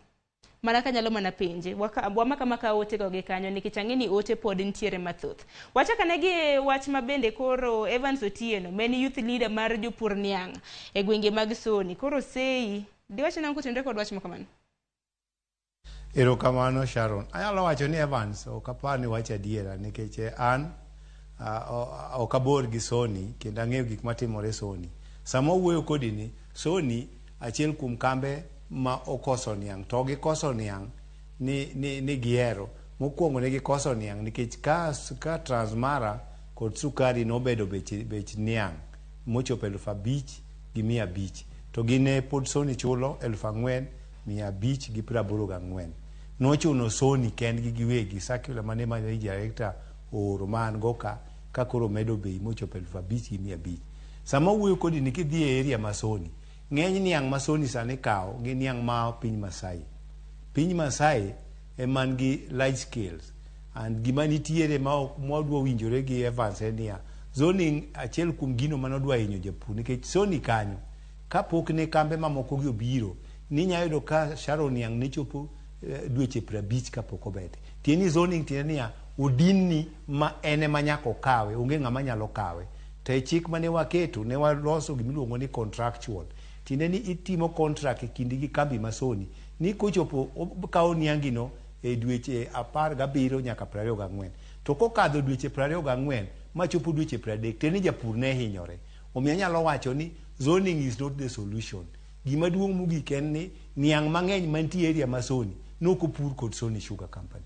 Mana kanyalo mana penje, wamaka maka ote go gi kanyo nikech ang'e ni ote pod nitiere mathoth. Wachak ane gi wach ma bende koro Evans Otieno, ma en youth leader mar jopur niang' e gwenge mag Sony. Koro sei, diwach nang'o kotenre kod wach ma kamano? Erokamano Sharon. Anyalo wacho ni Evans ok apar ni wacho adiera nikech an ok abor gi Sony kendo ang'eyo gik matimore Sony. Sama owuoyo kodi ni Sony achiel kuom kambe ma okoso niang' to gikoso niang' ni gihero. Mokwongo ne gikoso niang' nikech ka Transmara kod sukari nobedo bech niang' mochopo 5,500 to gine pod Sony chulo 4,584. Nochuno Sony kendgi giwegi circular mane managing director ooro ma an go ka koro medo bei mochopo 5,500. Sama wuoyo kodi ni kidhi e area ma Sony, ng'eny niang' ma Sony sani kawo gin niang' ma piny Masai. Piny Masai ema nigi large scales and gima nitiere ma mwadwa winjore gi Evans en niya, zoning achiel kuom gino manodwa hinyo japur nikech Sony kanyo kapok ne kambe mamoko gi obiro ninya yudo ka Sharon niang' ne chopo dweche 50 kapok obete. Tiende ni zoning tiende niya odinni ma en ema nyaka okawe, onge ng'ama nyalo kawe. To e chik mane waketo ne waloso gimiluongo ni contractual. Tiende ni itimo contract e kindi gi kambi ma Sony ni kochopo okawo niangino e dweche 17 nyaka 24. To kokadho dweche 24 machopo dweche 30 tiende ni japur ne hinyore. Omiyo anyalo wacho ni zoning is not the solution. Gima duong' mogik en ni niang' mang'eny mantie area ma Sony nok opur kod Sony Sugar Company.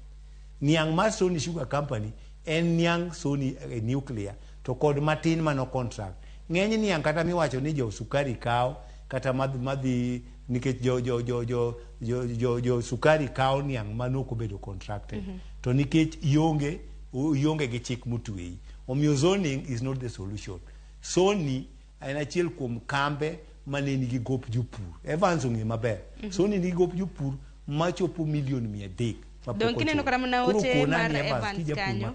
Niang' mar Sony Sugar Company en niang' Sony nuclear to kod matin mano contract. Ng'eny niang' kata miwacho ni jo sukari kawo kata madhi nikech jo sukari kawo niang' manok obedo contracted. To nikech ionge gi chik motweyi. Omiyo zoning is not the solution. Sony en achiel kuom kambe mane nigi gop jopur. Evans ong'e maber. Sony nigi gop jopur machopo milion 300. Dong kineno kata mana ote mar Evans kanyo.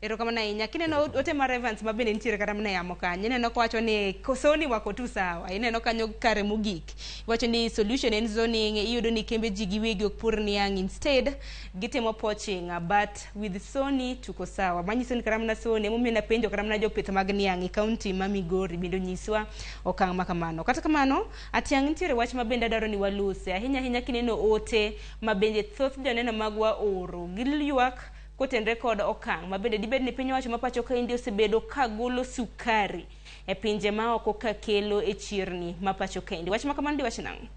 Erokamano ahinya. Kineno ote mar Evans ma bende nitiere kata mana yamo kanyo. Ineno kowacho ni Sony wako tu sawa. Ineno kanyo kare mogik. Iwacho ni solution en zoning. Iyudo ni kembe ji giwegi ok pur niang', instead gitimo poaching, but with Sony tuko sawa. Manyiso ni kata mana Sony emomiyo napenjo kata mana jopith mag niang' e kaunti ma Migori bende onyiswa okang' ma kamano. Kata kamano, Atiang' nitiere wach ma bende adwaro ni walose. Ahinya ahinya kineno ote ma bende thoth joneno magwa oro. Giywak kotenre kod okang' ma bende dibed ni piny owacho ma pacho kaendi osebedo ka golo sukari e pinje ma oko ka kelo e chirni ma pacho kaendi. Wach ma kamano diwach nang'o?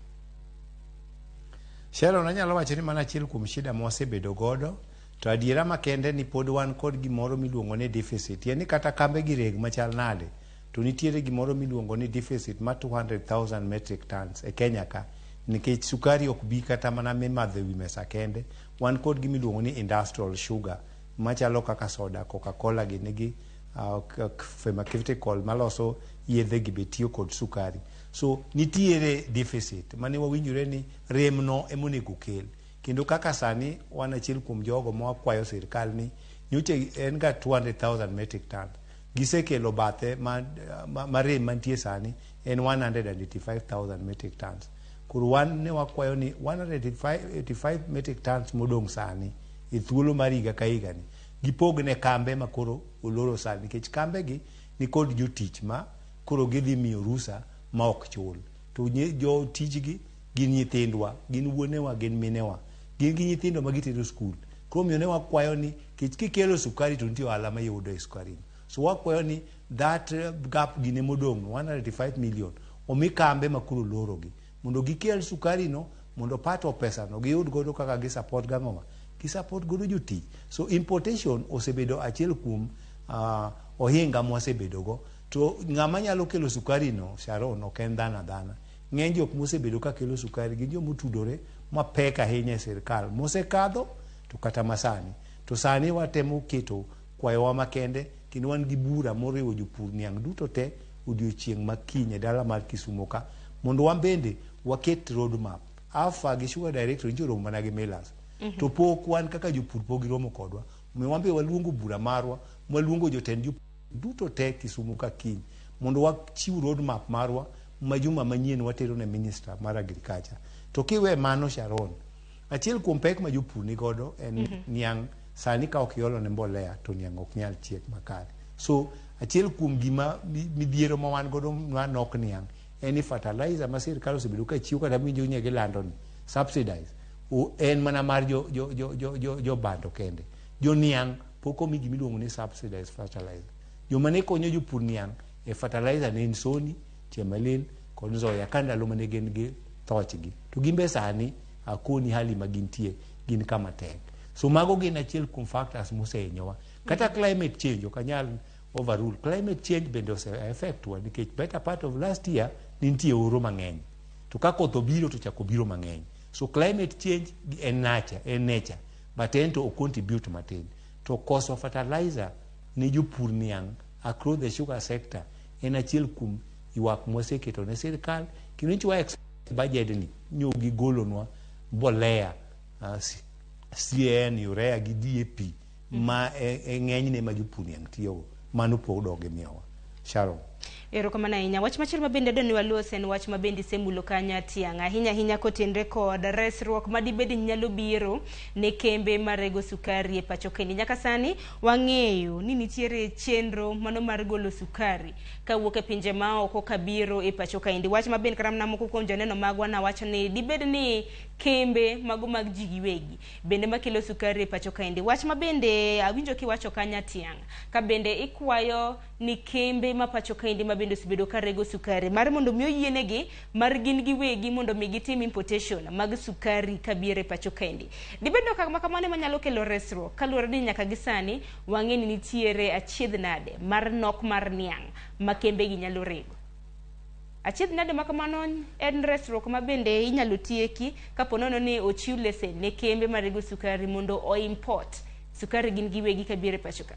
Sharon, anyalo wacho ni mano achiel kuom shida mwasebedo godo, to adiera makende ni pod wan kod gimoro miluongo ni deficit. Tiende ni kata kambe gi reg machal nade, to nitiere gimoro miluongo ni deficit ma 200,000 metric tons e Kenya ka, nikech sukari ok bi kata mana mimadho e wi mesa kende. Wan kod gimiluongo ni industrial sugar machalo kaka soda, Coca-Cola gi nigi pharmaceutical maloso yedhe gi be tiyo kod sukari. So nitiere deficit mane wawinjore ni remno emonego kel. Kendo kaka sani wan achiel kuom jogo ma wakwayo sirikal ni nyocha en ga 200,000 metric tons. Gisekelo bathe ma rem mantie sani en 185,000 metric tons. Koro wan ne wakwayo ni 185 metric tons modong' sani e thuolo mar higa ka higa ni gipog ne kambe ma koro oloro sani, nikech kambe gi ni kod jotich ma koro gidhi miyo rusa ma ok chul. To jotijgi gin nyithindwa, gin wuonewa, gin minewa, gin gi nyithindo ma gitero skul. Koro omiyo ne wakwayo ni kech kikelo sukari to nitie ohala mayudo e sukari. So wakwayo ni that gap gine modong' 185 million omi kambe ma koro olorogi mondo gikel sukari no, mondo part of pesa no giyud godo kaka gi support gang'owa, gi support godo jotich. So importation osebedo achiel kuom ohinga mwasebedo go. To ng'ama nyalo kelo sukari no, Sharon, ok en dhano adhana. Ng'eny jok mosebedo ka kelo sukari gin joma otudore mapek ahinya e sirikal mosekadho to kata masani. To sani watemo keto kwayowa makende kendo wan gi bura moriwo jopur niang' duto te odiochieng' ma kiny e dala mar Kisumo ka, mondo wan bende waket road map. AFA gi Sugar Director nyicho romo mana gi Millers. To pok wan kaka jopur pok giromo kodwa. Omiyo wan be waluongo bura marwa, mwaluongo jotend jopur duto te Kisumu ka kiny mondo wachiw road map marwa ma juma manyien watero ne Minister mar Agriculture. To kiwe mano Sharon, achiel kuom pek ma jopur ni godo en niang' sani ka ok iolo ne mbolea to niang' ok nyal chiek makare. So achiel kuom gima midhiero ma wan godo ma nok niang' en ni fertilizer ma sirikal osebedo ka chiwo kata winjo ni gilando ni subsidize en mana mar jo bando kende. Jo niang' pok omi gimiluongo ni subsidized fertilizer. Joma ne konyo jopur niang' e fertilizer ne en Sony, Chemelil kod Nzoia ka ndalo mane gin gi thochgi to gimbe sani akoni hali ma gintie gin kama tek. So mago gin achiel kuom factors mosehinyowa. Kata climate change ok anyal overrule. Climate change bende ose affect wa nikech better part of last year nitie oro mang'eny. To ka koth obiro to chako biro mang'eny. So climate change en nature, but en to o contribute matin. To koso fertilizer ne jopur niang' across the sugar sector en achiel kuom ywak mwaseketo ne sirikal kendo nyicho wa expect budget ni nyo gigolonwa mbolea CAN, urea gi DAP ma e ng'enyne ma jopur niang' tiyogo. Mano pok dok gimiyowa. Sharon. Erokamano ahinya. Wach machielo mabende adwa ni walos en wach mabende isemulo kanyo Atiang'. Ahinya ahinya kotenre kod resruok madibed ni nyalo biro ne kembe marego sukari e pacho kaendi. Nyaka sani wang'eyo ni nitiere chenro mano mar golo sukari kawuok e pinje maoko kabiro e pacho kaendi. Wach mabende kata mana moko kuom joneno magwa nawacho ni dibed ni kembe mago mag ji giwegi bende makelo sukari e pacho kaendi. Wach mabende awinjo kiwacho kanyo Atiang', ka bende ikwayo ni kembe ma pacho kaendi ma bende osebedo ka rego sukari mar mondo mi oyienegi mar gin giwegi mondo mi gitim importation mag sukari kabiro e pacho kaendi. Dibed ni okang' ma kamano ema nyalo kelo resruok kaluwore ni nyaka gi sani wang'e ni nitiere achiedh nade mar nok mar niang' ma kembe gi nyalo rego. Achiedh nade ma kamano en resruok ma bende inyalo tieki kapo nono ni ochiw lesen ne kembe marego sukari mondo o import sukari gin giwegi kabiro e pacho ka.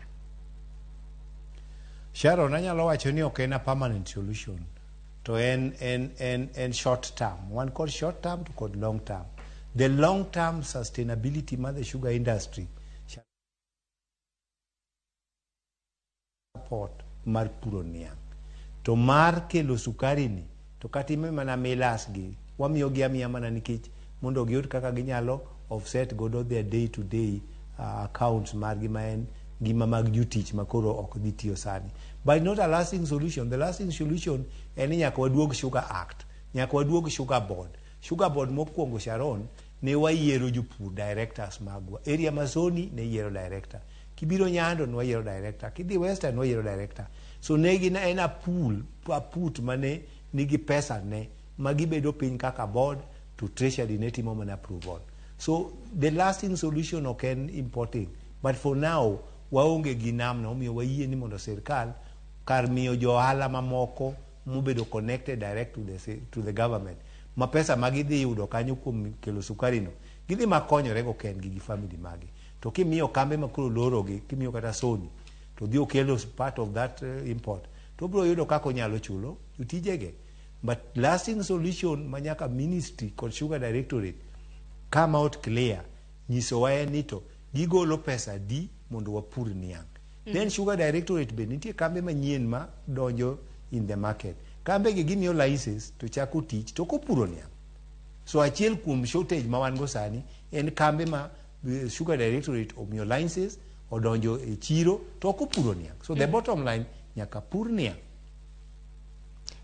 Sharon, anyalo wacho ni ok en a permanent solution, to en short term. Wan kod short term to kod long term. The long term sustainability mar the sugar industry support mar puro niang'. To mar kelo sukari ni, to kata ime mana milas gi, wamiyogi amiya mana nikech mondo giyud kaka ginyalo offset godo their day to day accounts margi ma en ngima mag jotich ma koro ok dhi tiyo sani. But not a lasting solution. The lasting solution en ni nyaka waduog Sugar Act, nyaka waduog Sugar Board. Sugar Board mokwongo Sharon ne wayiero jopur directors magwa. Area ma Soni ne yiero director. Kibiro Nyando ne wayiero director. Kidhi Western ne wayiero director. So ne gin en a pool, a put mane nigi pesa ne ma gibedo piny kaka board to treasury ne timo mana approval. So the lasting solution ok en importing. But for now, waonge gi namna omiyo wayie ni mondo sirkal kar miyo jo ohala mamoko mobedo connected direct to the government ma pesa ma gidhi yudo kanyo kuom kelo sukari no gidhi makonyore go kendgi gi family magi. To kimiyo kambe ma koro lorogi, kimiyo kata Sony to dhi okelo part of that import to obiro yudo kaka onyalo chulo jotijege. But lasting solution ma nyaka ministry kod sugar directorate come out clear nyisowa en ni to gigolo pesa di mondo wapur niang'. Then sugar directorate be nitie kambe manyien ma donjo in the market. Kambe gi gimiyo license to chako tich to kopuro niang'. So achiel kuom shortage ma wan go sani en kambe ma sugar directorate omiyo license odonjo e chiro to ok opuro niang'. So the bottom line nyaka pur niang'.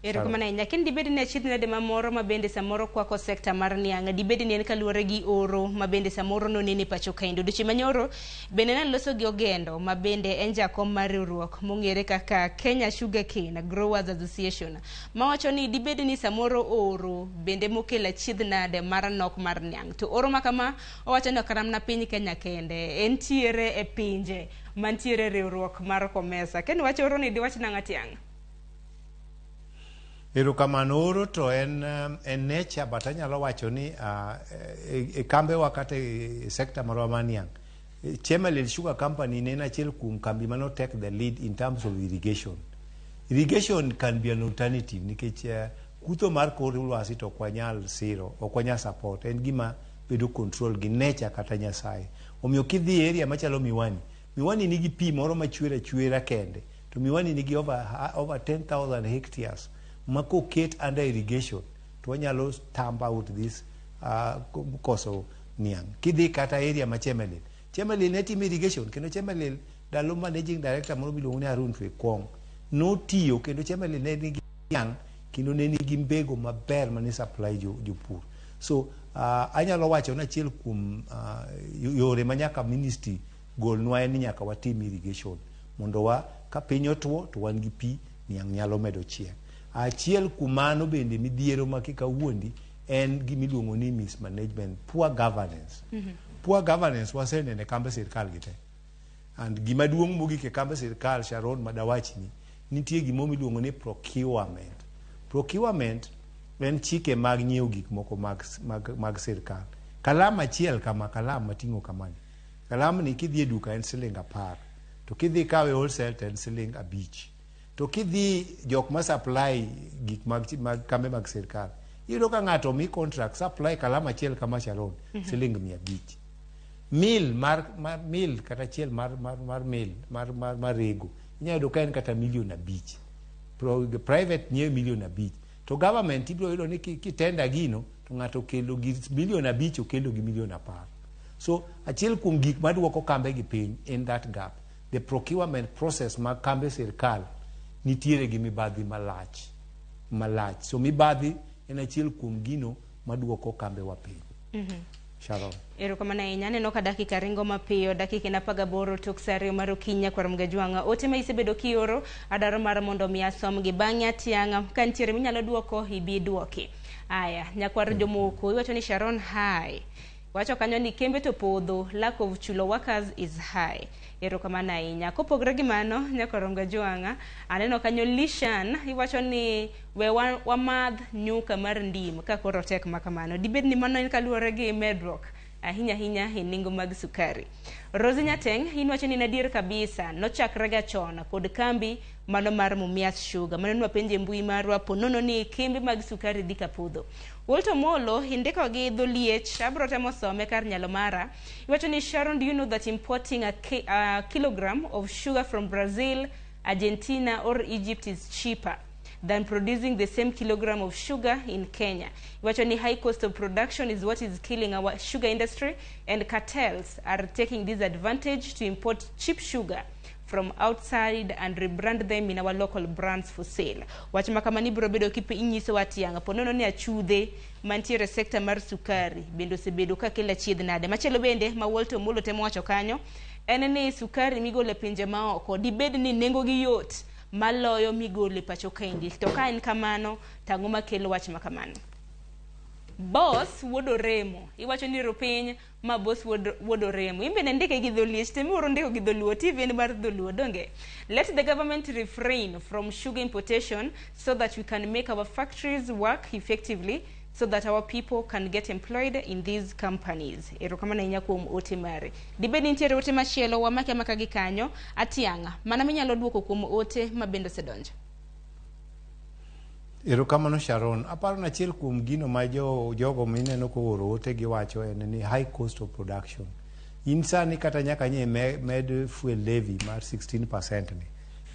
Erokamano ahinya. Ken dibed ni achiedh nade mamoro ma bende samoro kwako sekta mar niang', dibed ni en kaluwore gi oro ma bende samoro nonene pacho kaendi. Odiochieng' manyoro bende naloso gi Ogendo ma bende en jakom mar riwruok mong'ere kaka Kenya Sugarcane Growers Association mawacho ni dibed ni samoro oro bende mokelo achiedh nade mar nok mar niang'. To oro ma kama owacho ni ok mana piny Kenya kende, entiere e pinje mantiere riwruok mar COMESA. Ken wach oro ni diwach nang'o Atiang'? Erokamano. Oro to en nature, but anyalo wacho ni e kambewa kata e sector marwa mar niang', Chemelil Sugar Company ne en achiel kuom kambi mano take the lead in terms of irrigation. Irrigation can be an alternative nikech kutho mar kor lwasi to ok wanyal siro, ok wanyal support, en gima bedo control gi nature kata Nyasaye. Omiyo kidhi e area machalo Miwani, Miwani nigi pi moro machwer achwera kende, to Miwani nigi over 10,000 hectares ma koket under irrigation to wanyalo stamp out this koso niang'. Kidhi kata area ma Chemelil, Chemelil ne timo irrigation kendo Chemelil ndalo managing director moro miluongo ni Harun Twekwong notiyo kendo Chemelil ne nigi niang' kendo ne nigi mbego maber mane supply jopur. So anyalo wacho ni achiel kuom yore ma nyaka ministry golnwa en ni nyaka watim irrigation mondo wa ka piny otuo to wan gi pi, niang' nyalo medo chiek. Achiel kuom mano bende midhiero ma kik awuondi en gimiluongo ni mismanagement, poor governance. Poor governance waseneno e kambe sirkal gi te. And gima duong' mogik e kambe sirkal, Sharon, madawachni, nitie gimo miluongo ni procurement. Procurement en chike mag nyiewo gik moko mag sirkal. Kalam achiel kama, kalam mating'o kamani. Kalam ni kidhi e duka en siling 10. To kidhi kawe wholesale to en siling 5. To kidhi jok ma supply gik mag kambe mag sirkal, iyudo ka ng'ato omi contract supply kalam achiel kama, Sharon, siling 500. Mil mar mil kata achiel mar mil mar rego inyalo yudo ka en kata milion 5. Private nyiewe milion 5. To government ibiro yudo ni kitenda gino to ng'ato okelo gi milion 5 okelo gi milion 10. So achiel kuom gik maduoko kambe gi piny en that gap. The procurement process mag kambe sirkal nitiere gi mibadhi malach malach. So mibadhi en achiel kuom gino maduoko kambe wa piny. Sharon. Erokamano ahinya. Aneno ka dakika ringo mapiyo, dakika en 18 tok sa 2 mar okinyi kwar Mgajwang'a. Ote ma isebedo kioro, adwaro mar mondo mi asomgi. Bang'e atiang'a, ka nitiere minyalo duoko, ibi duoki. Aya, nyakwar jomoko, iwacho ni Sharon hi. Wacho kanyo ni kembe to podho, lack of chulo workers is high. Erokamano ahinya. Kopogore gi mano, nyakwar Mgajwang'a, aneno kanyo Lishan, iwacho ni we wamadh nyuka mar ndim ka koro tek ma kamano. Dibed ni mano en kaluwore gi medruok ahinya ahinya e nengo mag sukari. Rosie Nyateng, in wacho ni en adier kabisa, nochakre ga chon kod kambi mano mar Mumias Sugar. Mano nwapenjo e mbui marwa po nono ni kembe mag sukari dhi kapodho. Walter Molo, indiko gi dholiech, abro temo some kar nyalo mara. Iwacho ni Sharon, do you know that importing a kilogram of sugar from Brazil, Argentina or Egypt is cheaper than producing the same kilogram of sugar in Kenya? Iwacho ni high cost of production is what is killing our sugar industry, and cartels are taking this advantage to import cheap sugar from outside and rebrand them in our local brands for sale. Wach ma kamani biro bedo kipi inyiso atiang'a po nono ni achudhe mantiere e sekta mar sukari bende osebedo ka kelo achiedh nade. Machielo bende ma Walter Omolo temo wacho kanyo en ni sukari migolo e pinje maoko dibed ni nengo gi yot maloyo migolo e pacho kaendi. To ka en kamano, to ang'o makelo wach ma kamano? Boss wuod Oremo, iwacho ni rupiny ma boss wuod Oremo. In bende ndike gi dholuo, temiuru ndiko gi dholuo, TV en mar dholuo, donge? Let the government refrain from sugar importation so that we can make our factories work effectively so that our people can get employed in these companies. Erokamano ahinya kuom ote mare. Dibed ni nitiere ote machielo, wamake amaka gi kanyo, atiang'a, mana minyalo duoko kuom ote ma bende osedonjo. Erokamano Sharon. Aparo ni achiel kuom gino ma jogo mineno kooro ote giwacho en ni high cost of production. In sani kata nyaka nye med fuel levy mar 16% ni.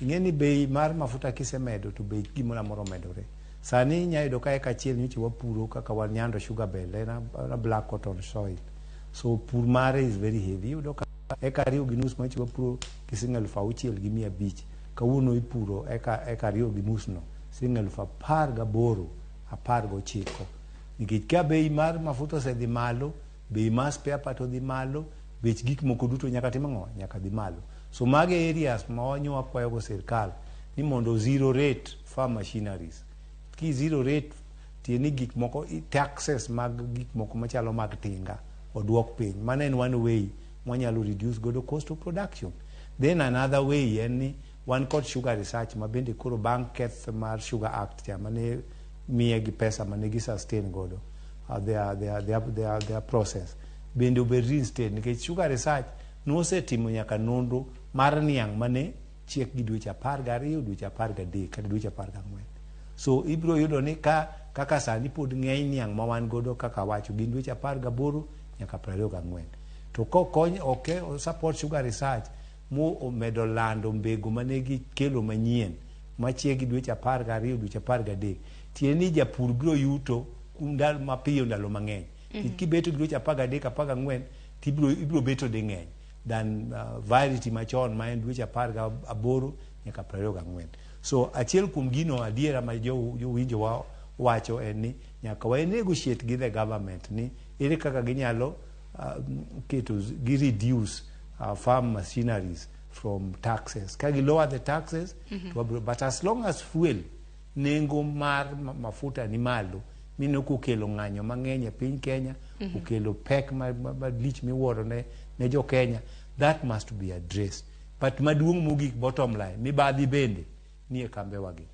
Ing'e ni bei mar mafuta kisemedo to bei gimoro amora omedore. Sani inya yudo ka eka achiel nyocha wapuro kaka wan Nyando Sugar Belt en a black cotton soil. So pur mare is very heavy. Iyudo ka eka 2.5 manyocha wapuro gi siling 6,500. Kawuono ipuro eka 2.5 no siling 18,000 19. Nikech ka bei mar mafuta osedhi malo, bei mar spare part odhi malo, bech gik moko duto nyaka tim ang'o? Nyaka dhi malo. So mage areas ma wanyo wakwayo go sirkal ni mondo zero rate farm machineries. Ki zero rate tie ni gik moko taxes mag gik moko machalo mag tinga oduok piny. Mano en one way mwanyalo reduce godo cost of production. Then another way en ni wan kod sugar research ma bende koro bang' keth mar Sugar Act cha mane miye gi pesa mane gi sustain godo their process bende obed reinstate, nikech sugar research nosetimo nyaka nonro mar niang' mane chiek gi dweche 12, dweche 13 kata dweche 14. So ibiro yudo ni ka kaka sani pod ng'eny niang' ma wan godo kaka wacho gin dweche 18 nyaka 24. To kokony ok support sugar research mo omedo lando mbegu mane gikelo manyien machiek gi dweche 12, dweche 13, tiende ni japur biro yuto ndalo mapiyo ndalo mang'eny. Kibeto gi dweche 13, 14 tibiro ibiro beto di ng'eny than variety machon ma en dweche 18 nyaka 24. So achiel kuom gino adiera ma jowinjo wa wacho en ni nyaka wa negotiate gi the government ni ere kaka ginyalo keto gi reduce farm machineries from taxes. Ka gi lower the taxes, to wabiro, but as long as fuel Nengo mar mafuta ni malo, mineno kokelo ng'anyo mang'eny e piny Kenya, okelo pek malich miwuoro ne jo Kenya. That must be addressed. But maduong' mogik, bottom line, mibadhi bende nie kambewagi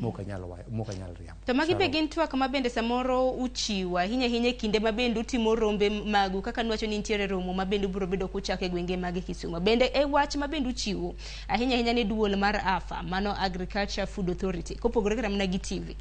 mok anyal riambo. To magi be gin twak ma bende samoro uchiwo ahinya ahinya e kinde ma bende utimo rombe magu, kaka nwacho ni nitiere romo ma bende ubiro bedo kuchako e gwenge mag Kisumu. Bende e wach ma bende uchiwo ahinya ahinya ne duol mar AFA, mano Agriculture Food Authority, kopogore kata mana gi TV.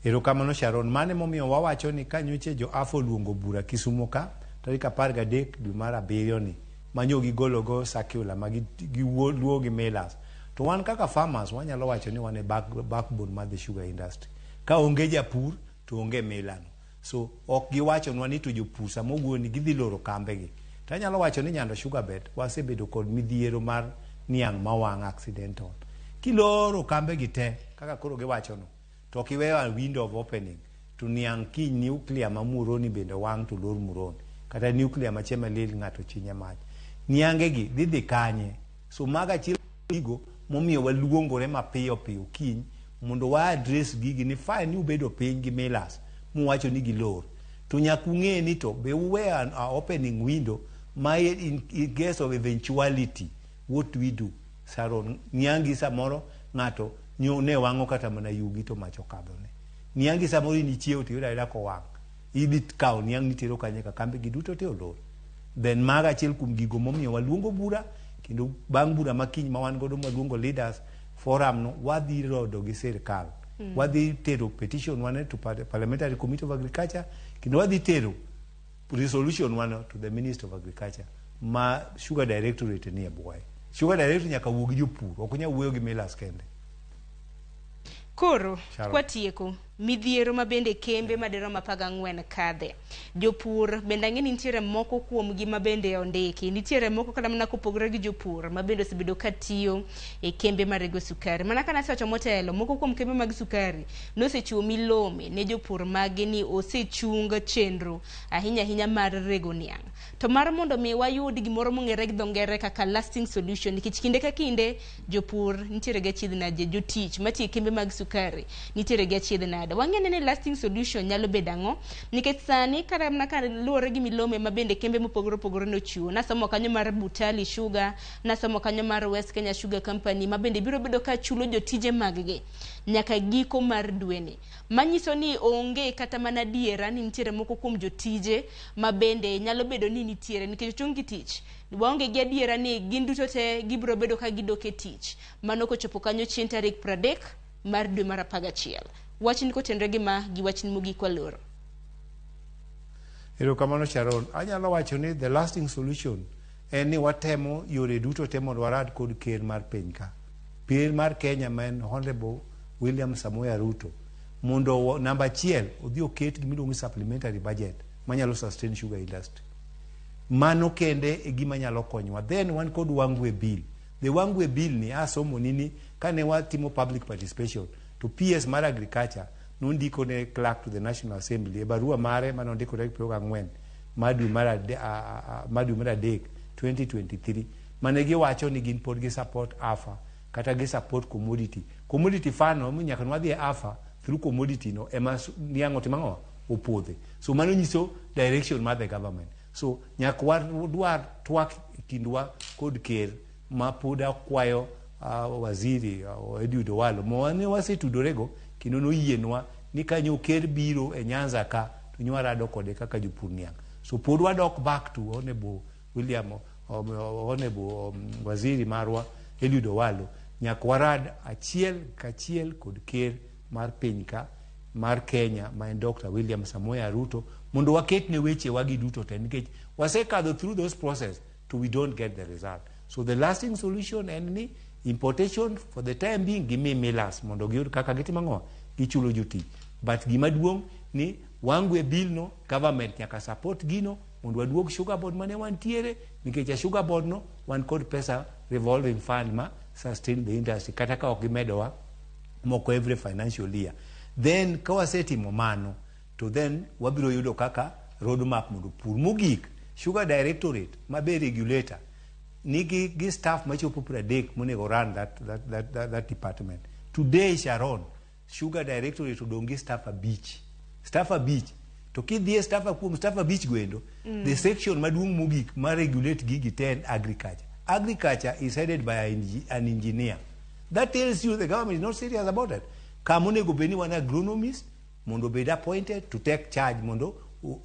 Erokamano, Sharon. Mano emomiyo wawacho ni ka nyocha jo AFA oluongo bura Kisumu ka tarik 13 dwe mar abiriyo ni manyo gigologo circular ma giluwo gi millers, to wan kaka farmers wanyalo wacho ni wan e backbone mar the sugar industry. Ka onge japur to onge miller no. So ok giwachonwa ni to jopur sama owuoyo ni gidhi loro kambegi. To anyalo wacho ni Nyando Sugar Bed wasebedo kod midhiero mar niang' mawang' accidental. Kiloro kambegi te kaka koro giwachono, to ok iweyo a window of opening to niang' kiny nuclear ma Muhoroni bende wang' to lor Muhoroni, kata nuclear ma Chemelil ng'ato chinye mach, niange gi dhi kanye? So mago achiel gigo momiyo waluongore mapiyo piyo kiny mondo wa address gigi ni fine ni ubedo piny gi millers muwacho ni gilor, to nyaka ung'e ni to be uwe an a opening window ma in case of eventuality, what we do. Sharon, niangi samoro ng'ato ne wang'o kata mana yugi to mach okadhone. Niangi samoro in ichiewo to iyudo ayuda kowang', idhi kawo niang' nitero kanye ka kambe gi duto te olor? Then mago achiel kuom gigo momiyo waluongo bura, kendo bang' bura ma kiny ma wan godo mwaluongo leaders forum no, wadhi rodo gi sirikal. Wadhi tero petition wane to Parliamentary Committee of Agriculture, kendo wadhi tero resolution wano to the Minister of Agriculture ma Sugar Directorate nie bwoye. Sugar Directorate nyaka wuo gi jopur, ok onyal wuoyo gi millers kende. Koro Sharon. Kwatieko midhiero ma bende kembe madirom 14 kadhe, jopur bende ang'e ni nitiere moko kuomgi ma bende ondiki, nitiere moko kata mana kopogore gi jopur ma bende osebedo ka tiyo e kembe marego sukari. Mana ka nasewacho motelo, moko kuom kembe mag sukari nosechiwo milome ne jopur mage ni osechung chenro ahinya ahinya mar rego niang', to mar mondo mi wayud gimoro mong'ere gi dho ngere kaka lasting solution, nikech kinde ka kinde jopur nitiere gi achiedh nade, jotich matiyo e kembe mag sukari nitiere gi achiedh nade. Wang'e ni lasting solution nyalo bedo ang'o, nikech sani kata mana ka luwore gi milome ma bende kembe mopogore opogore nochiwo, nasomo kanyo mar Butali Sugar, nasomo kanyo mar West Kenya Sugar Company, ma bende biro bedo ka chulo jotije mag-gi nyaka giko mar dweni, manyiso ni onge kata mana diera ni nitiere moko kuom jotije ma bende nyalo bedo ni nitiere nikech ochung gi tich. Waonge gi adiera ni gin duto te gibiro bedo ka gidok e tich mano kochopo kanyo chieng' tarik 30 mar dwe mar 11. Wachni kotenre gi ma gi wachni mogik waloro. Erokamano, Sharon. Anyalo wacho ni the lasting solution en ni watemo yore duto te mondo warad kod ker mar piny ka. Ker mar Kenya ma en Honorable William Samoei Ruto, mondo namba achiel odhi oket gimiluongo ni supplementary budget manyalo sustain sugar industry. Mano kende e gima nyalo konyowa. Then wan kod Wangwe Bill. The Wangwe Bill ni asomo nini kane watimo public participation to PS mar Agriculture nondiko ne clerk to the National Assembly e barua mare mane ondiko tarik 24 mar dwe mar adek 2023, mane giwacho ni gin pod gi support AFA kata gi support commodity fund no nyaka nwadhi e AFA through commodity no ema niang' otimo ang'o opodhe. So mano nyiso direction mar the government. So nyaka wadwar twak e kindwa kod ker ma pod akwayo waziri Eliud Owalo ma ne wasetudorego kendo noyienwa ni kanyo ker biro e Nyanza ka to nywarado kode kaka jopur niang'. So pod wadok back to Honorable William Honorable waziri marwa Eliud Owalo. Nyaka warad achiel kachiel kod ker mar piny ka mar Kenya ma en Dr. William Samoei Ruto mondo waketne weche wagi duto te, nikech wasekadho through those process to we don't get the result. So the lasting solution en ni importation for the time being gimi millers mondo giyud kaka gitimo ang'o, gichulo jotich. But gima duong' ni Wangwe Bill no, government nyaka support gino mondo waduog sugar board mane wantiere, nikech e sugar board no wan kod pesa revolving fund ma sustain the industry kata ka ok gimedowa moko every financial year. Then ka wasetimo mano to then wabiro yudo kaka roadmap mondo pur. Mogik, Sugar Directorate ma be regulator nigi gi staff machopo 30 monego run that department. Today, Sharon, Sugar Directorate odong' gi staff 5. Staff 5. To kidhi e staff kuom staff 5 goendo, the section maduong' mogik ma regulate gigi te en agriculture. Agriculture is headed by an engineer. That tells you the government is not serious about it. Kama onego bed ni wan agronomist mondo obed appointed to take charge mondo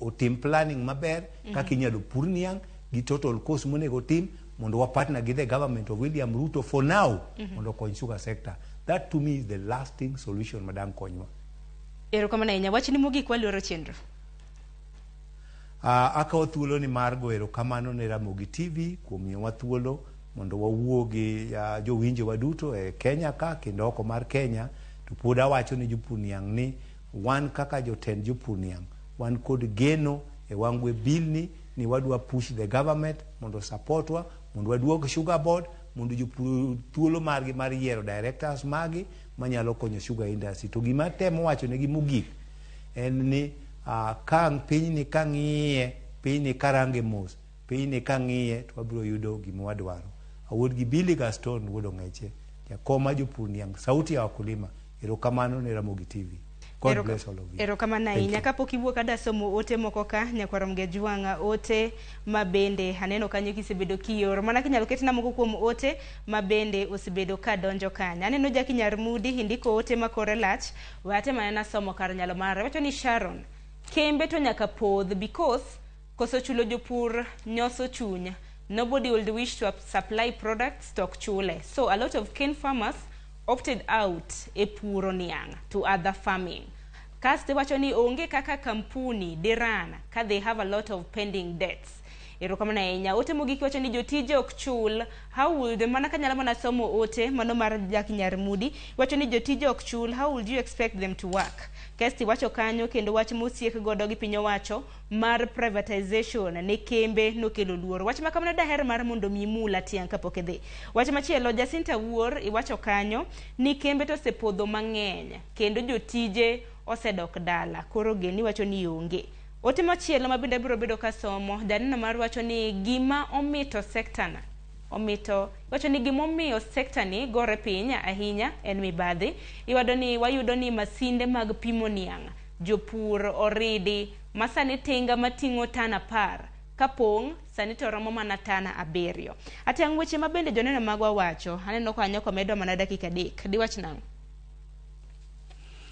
otim planning maber kaka inyalo pur niang' gi total cost monego tim mondo wa partner gi the government of William Ruto for now mondo okony sugar sector. That to me is the lasting solution madang konywa. Erokamano ahinya. Wachni mogik waluoro chenro. Akawo thuolo ni mar go erokamano ne Ramogi TV kuom miyowa thuolo mondo wawuo gi jowinjowa duto e Kenya ka kendo oko mar Kenya. To pod awacho ne jopur niang' ni wan kaka jotend jopur niang' wan kod geno e wang' bill ni wadwa push the government mondo supportwa mondo waduog sugar board mondo jopur thuolo margi mar yiero directors magi manyalo konyo sugar industry. To gima temo wacho negi mogik en ni ka pinyni kang'iye, pinyni karange mos, pinyni kang'iye to wabiro yudo gima wadwaro. Awuod gi Billy Gaston wuod Ong'eche, jakom mar jopur niang', sauti ya wakulima. Erokamano ne Ramogi TV. God bless all of you. Erokamano ahinya. Kapok iwuok adwa somo ote moko ka nyakwar Mgejwang'a, ote ma bende aneno kanyo kisebedo kioro. Mana kinyalo ketna moko kuom ote ma bende osebedo ka donjo kanyo. Aneno Jackie Nyarmudi indiko ote ma kore lach. We atem anena somo kar nyalo mare. Wacho ni Sharon, kembe to nyaka podh because koso chulo jopur nyoso chuny. Nobody would wish to supply products to ok chule. So a lot of cane farmers opted out e puro niang' to other farming. Kasto wacho ni onge kaka kampuni diran ka they have a lot of pending debts. Erokamano ahinya. Ote mogik wacho ni jotije ok chul. How would, mana kanyalo mana somo ote mano mar Jack Nyarmudi, wacho ni jotije ok chul, how would you expect them to work? Kesti wacho kanyo kendo wach mosiek godo gi piny owacho mar privatization ne kembe nokelo luoro. Wach ma kamano daher mar mondo mi imul Atiang' kapok idhi. Wach machielo, Jacinta Wuor iwacho kanyo ni kembe to osepodho mang'eny kendo jotije osedok dala. Koro geni wacho ni onge. Ote machielo ma bende abiro bedo kasomo, janeno mar wacho ni gima omito sekta na, omito, wacho ni gimomiyo sekta ni gore piny ahinya en mibadhi. Iwado ni wayudo ni masinde mag pimo niang' jopur oridi ma sani tinga mating'o tana 10 kapong' sani to romo mana tana 7. Atiang' weche ma bende joneno magwa wacho, aneno kanyo komedo mana dakika 3. Diwach nang'o?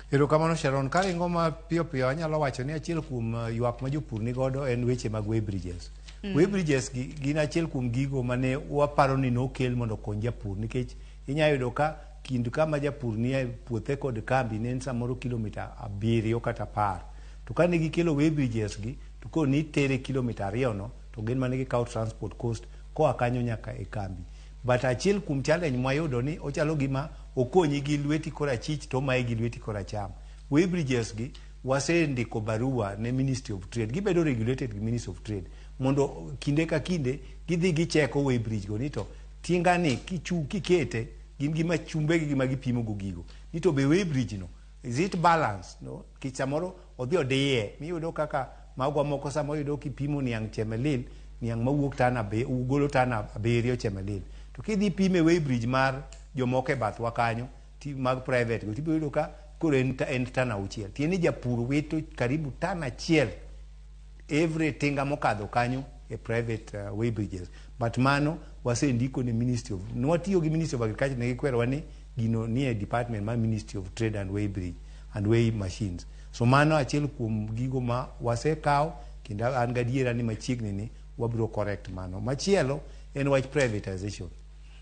Erokamano Sharon, karingo ma piyo piyo anyalo wacho ni achiel kuom ywak ma jopur ni godo en weche mag weighbridges. Weighbridges gin achiel kuom gigo mane waparo ni nokel mondo okony japur, nikech inyalo yudo ka kind kama japur nie puothe kod kambi ne en samoro kilomita 7 kata 10. To kane gikelo weighbridges gi, to koro nitere kilomita 2 no, to gin mane gikawo transport cost koa kanyo nyaka e kambi. But achiel kuom challenge mwayudo ni ochalo gima okonyi gi lweti korachich to omayi gi lweti koracham. Weighbridges gi wasendiko barua ne Ministry of Trade, gibedo regulated gi Ministry of Trade mondo kinde ka kinde gidhi gicheko weighbridge go ni to tinga ni kikete gin gi machumbe gi ma gipimo go gigo ni to be weighbridge no is it balanced, no? Nikech samoro odhi odiye miyudo kaka magwa moko samoro yudo kipimo niang' Chemelil, niang' mawuok tana golo tana 7 Chemelil, to kidhi pime weighbridge mar jomoko e bathwa kanyo mag private go tibiro yudo ka koro en tana 6. Tiende ni japur wito karibu tana 1 every tinga mokadho kanyo e private weighbridges. But mano wasendiko ne Ministry of, nwatiyo gi Ministry of Agriculture ne gikwerowa ni gino nie department mar Ministry of Trade and Weighbridge and Weigh Machines. So mano achiel kuom gigo ma wasekawo kendo an gadiera ni machiegni ni wabiro correct mano. Machielo en wach privatization.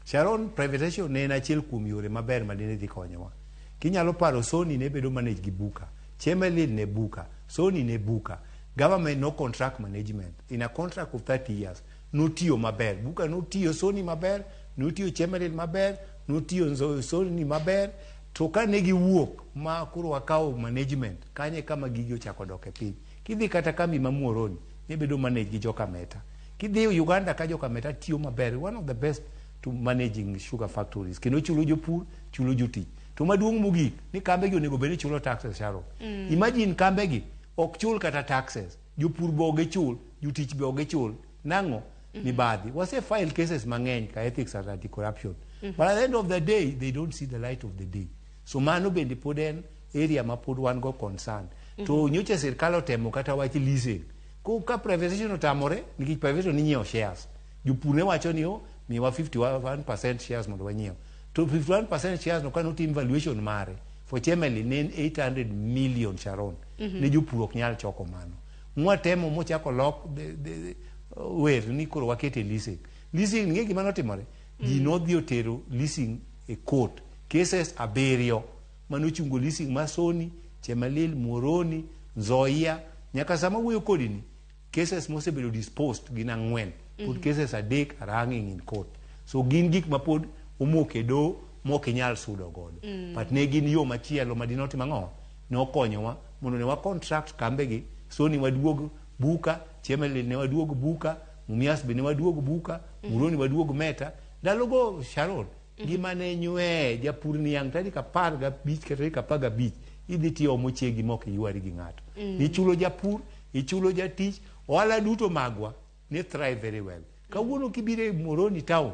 Sharon, privatization ne en achiel kuom yore maber ma dine dhi konyowa. Kinyalo paro Sony ne bedo manage gi Buka, Chemelil ne Buka, Sony ne Buka. Government no contract management. In a contract of 30 years, notiyo maber. Buka notiyo Sony maber, notiyo Chemelil maber, notiyo Sony maber. To kane giwuok ma koro wakawo management, kanye kama gigi ochako dok e piny. Kidhi kata kambi ma Muhoroni, ne bedo manage gi joka Meta. Kidhi Uganda ka joka Meta tiyo maber, one of the best to managing sugar factories. Kendo chulo jopur, chulo jotich. To maduong' mogik, ni kambegi onego bed ni chulo taxes, Sharon. Imagine kambegi ok chul kata taxes. Jopur be ok gichul, jotich be ok gichul. Nang'o? Mibadhi. Wase file cases mang'eny ka ethics and anti-corruption. But at the end of the day, they don't see the light of the day. So mano bende pod en area ma pod wan go concern. To nyocha sirkal otemo kata wach leasing. Ko ka privatization otamore, nikech privatization inyiewo shares. Jopur ne wacho ni o miwa 51% shares mondo wanyiew. To 51% shares no kane otim valuation mare for Chemelil ne en 800 million, Sharon. Ne jopur ok nyal choko mano. Mwatemo mochako lok the wer ni koro wakete leasing. Leasing ng'e gima notimore? Ji nodhi otero leasing e court. Cases 7 manochungo leasing ma Soni, Chemelil, Muhoroni, Nzoia, nyaka sama wuoyo kodi ni cases mosebedo disposed gin 4. Pod cases 3 are hanging in court. So gin gik ma pod omoko e doho mok inyal sudo godo. But ne gin yo machielo ma dinotimo ang'o? Nokonyowa mondo ne wa contract kambegi, Soni waduog Buka, Chemelil ne waduog Buka, Mumias be ne waduog Buka, Muhoroni waduog Meta. Ndalogo Sharon, ngima ne nywe, japur niang' tarik 15 kata tarik 15 idhi tiomo chiegi mok iywari gi ng'ato. Ichulo japur, ichulo jatich, ohala duto magwa ne thrive very well. Kawuono kibiro e Muhoroni town,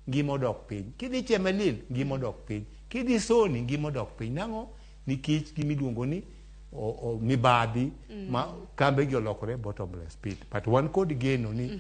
ngima odok piny. Kidhi Chemelil, ngima odok piny. Kidhi Soni, ngima odok piny. Nang'o? Nikech gimiluongo ni o mibadhi ma kambe gi olokore bottomless pit. But wan kod geno ni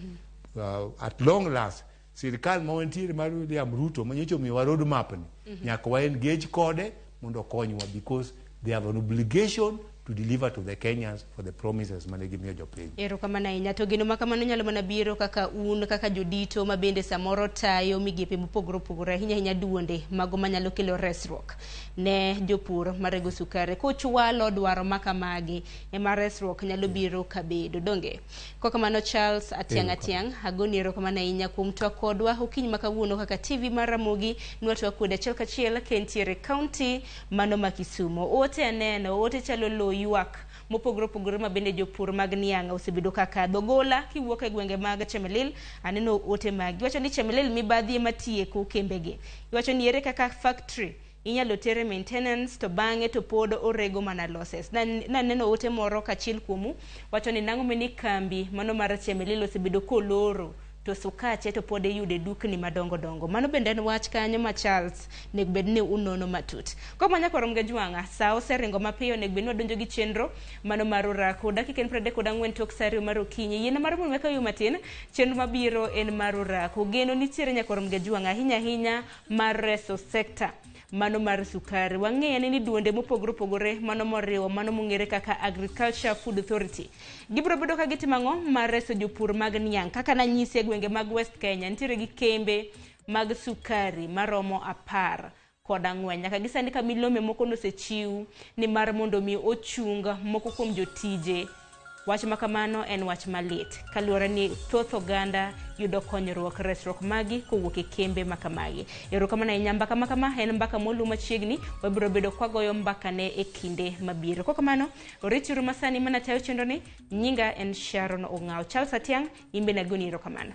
at long last sirikal ma wantiere mar William Ruto manyocha omiyowa road map ni nyaka wa engage kode mondo okonywa, because they have an obligation to deliver to the Kenyans for the promises mane gimiyo jopiny. Erokamano ahinya. To geno ma kamano nyalo mana biro kaka un kaka jodito ma bende samoro tayo migepe mopogore opogore, ahinya ahinya duonde mago manyalo kelo resruok ne jopur marego sukari kochwalo dwaro ma kamagi ema resruok nyalo biro kabedo donge. Kokamano Charles Atiang', Atiang', agoni erokamano ahinya kuom twak kodwa okinyi ma kawuono kaka TV mar Ramogi nwatwak kode achiel kachiel ka entiere kaunti mano ma Kisumo. Ote aneno, ote chalo lo ywak mopogore opogore ma bende jopur mag niang' osebedo ka kadho. Gola kiwuok e gwenge mag Chemelil, aneno ote magi. Iwacho ni Chemelil mibadhi ema tieko kembegi. Iwacho ni ere kaka factory inyalo tere maintenance to bang'e to pod orego mana losses. Naneno ote moro kachiel kuomu wacho ni nang'o meni kambi mano mar Chemelil osebedo koloro to sukache to pod iyudo e dukni madongo dongo. Mano bende en wach kanyo ma Charles nego bed ni unono matut. Kok manya korom ga jwang'a, sa oseringo mapiyo, onego bed ni wadonjo gi chenro mano mar orako. Dakika en 34 tok sa 2 mar okinyi. Yiena mar mondo weka yo matin, chenro mabiro en mar orako. Geno nitiere nyakorom ga jwang'a ahinya ahinya mar reso sekta mano mar sukari. Wang'eyo ni duonde mopogore opogore mano moriwo mano mong'ere kaka Agriculture Food Authority. Gibiro bedo ka gitimo ang'o mar reso jopur mag niang'. Kaka nanyisi e gwenge mag West Kenya, nitiere gi kembe mag sukari maromo 14. Nyaka gi sani ka milome moko nosechiw ni mar mondo mi ochung moko kuom jotije. Wach ma kamano en wach malit kaluwore ni thoth oganda yudo konyruok resruok magi kowuok e kembe ma kamagi. Erokamano ahinya. Mbaka ma kama en mbaka molu machiegni, wabiro bedo kwagoyo mbaka ne e kinde mabiro. Kokamano, orituru masani mana tayo chenro ni, nyinga en Sharon Ong'aw. Charles Atiang', in bende agoni erokamano.